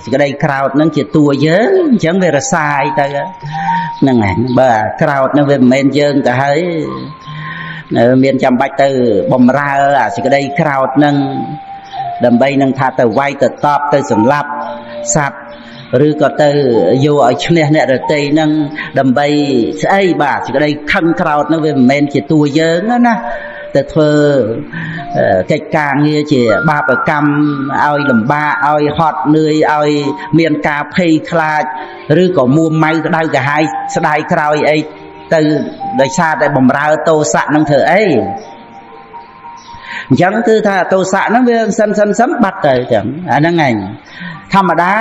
សេចក្តីក្រោធហ្នឹងជាតួយើងអញ្ចឹងវារសាយទៅហ្នឹងឯងបើក្រោធហ្នឹងវាមិនមែនយើងទៅហើយមានចាំបាច់ទៅបំរើអាសេចក្តីក្រោធហ្នឹងដើម្បីនឹងថាទៅវាយទៅតបទៅសម្លាប់សត្វឬក៏ទៅយកឲ្យឈ្នះអ្នករតីហ្នឹងដើម្បីស្អីបាទសេចក្តីខឹងក្រោធហ្នឹងវាមិនមែនជាតួយើងណាទៅធ្វើកិច្ចការងារជាបាបកម្មឲ្យលំបាកឲ្យហត់នឿយឲ្យមានការភ័យខ្លាចឬក៏មួម៉ៅក្តៅក្រហាយស្ដាយក្រោយអីទៅដោយសារតែបំរើទោសៈនឹងធ្វើអីអញ្ចឹងគឺថាទោសៈហ្នឹងវាសិនសិនសិនបាត់ទៅចឹងអាហ្នឹងឯងធម្មតា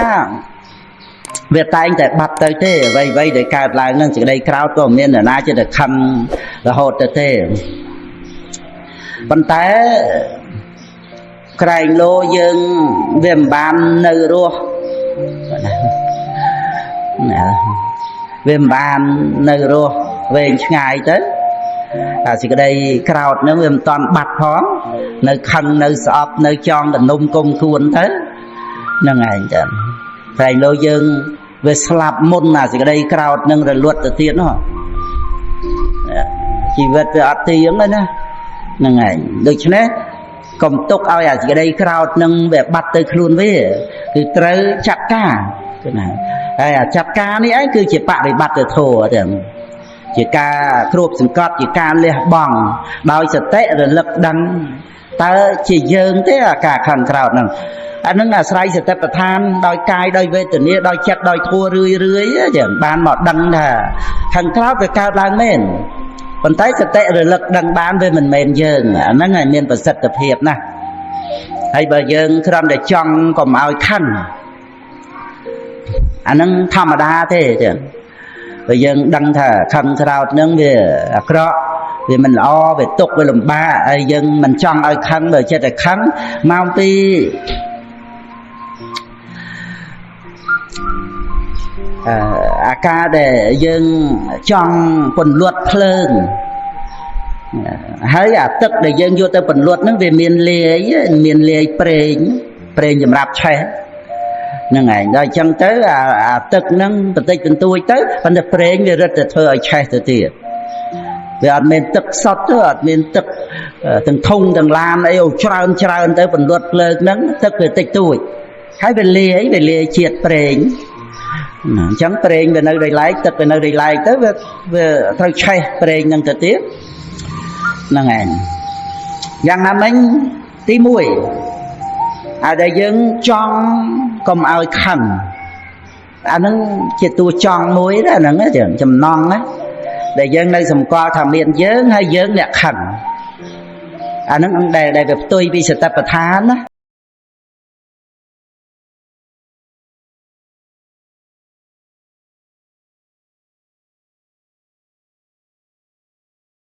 វាតែងតែបាត់ទៅទេអ្វីអ្វីដែលកើតឡើងហ្នឹងសេចក្តីក្រោធក៏មានអ្នកណាចេះតែខឹងរហូតទៅទេប៉ុន្តែក្រែងលោយើងវាមិនបាននៅរស់ណាវាមិនបាននៅរស់វែងឆ្ងាយទៅអាសេចក្តីក្រោធហ្នឹងវាមិនតាន់បាត់ផងនៅខឹងនៅស្អប់នៅចងកនុំគុំគួនទៅហ្នឹងឯងចឹងក្រែងលោយើងវាស្លាប់មុនអាសេចក្តីក្រោធនឹងរលត់ទៅទៀតនោះជីវិតវាអត់ទៀងទេណាហ្នឹងឯងដូច្នេះកុំទុកឲ្យអាសេចក្តីក្រោធនឹងវាបាត់ទៅខ្លួនវាគឺត្រូវចាត់ការគឺណាហើយអាចាត់ការនេះឯងគឺជាបរិបត្តិធម៌ទាំងជាការគ្របសង្កត់ជាការលះបង់ដោយសតិរលឹកដឹងតើជាយើងទេអាការខឹងក្រោធហ្នឹងអានឹងអាស្រ័យសតិប្បដ្ឋានដោយកាយដោយវេទនាដោយចិត្តដោយធម៌រឿយរឿយចឹងបានមកដឹងថាខឹងក្រោធវាកើតឡើងមែនប៉ុន្តែសតិរលឹកដឹងបានវាមិនមែនយើងអាហ្នឹងឯងមានប្រសិទ្ធភាពណាស់ហើយបើយើងគ្រាន់តែចង់កុំឲ្យខឹងអាហ្នឹងធម្មតាទេចឹងបើយើងដឹងថាខឹងក្រោធហ្នឹងវាអាក្រក់វាមិនល្អវាទុកវាលំបាកហើយយើងមិនចង់ឲ្យខឹងបើចិត្តតែខឹងមកពីអាការដែលយើងចង់ពន្លត់ភ្លើង ហើយអាទឹកដែលយើងយកទៅពន្លត់ហ្នឹងវាមានលាយមានលាយប្រេងប្រេងសម្រាប់ឆេះហ្នឹងឯងដល់អញ្ចឹងទៅអាទឹកហ្នឹងបន្តិចបន្តួចទៅប៉ុន្តែប្រេងវារឹតតែធ្វើឲ្យឆេះទៅទៀតវាអត់មានទឹកសុទ្ធទេអត់មានទឹកទាំងធុងទាំងឡានអីអូច្រើនច្រើនទៅពន្លត់ភ្លើងហ្នឹងទឹកវាតិចតួចហើយវាលាយវាលាយជាតិប្រេងអញ្ចឹងប្រេងវានៅដោយឡែកទឹកវានៅដោយឡែកទៅវាវាត្រូវឆេះប្រេងហ្នឹងទៅទៀតហ្នឹងឯងយ៉ាងណាមិញទី1អាដែលយើងចង់កុំឲ្យខឹងអាហ្នឹងជាតួចង់មួយណាហ្នឹងចំណងណាដែលយើងនៅសម្គាល់ថាមានយើងហើយយើងអ្នកខឹងអាហ្នឹងដែលដែលវាផ្ទុយពីសតិប្បដ្ឋានណា។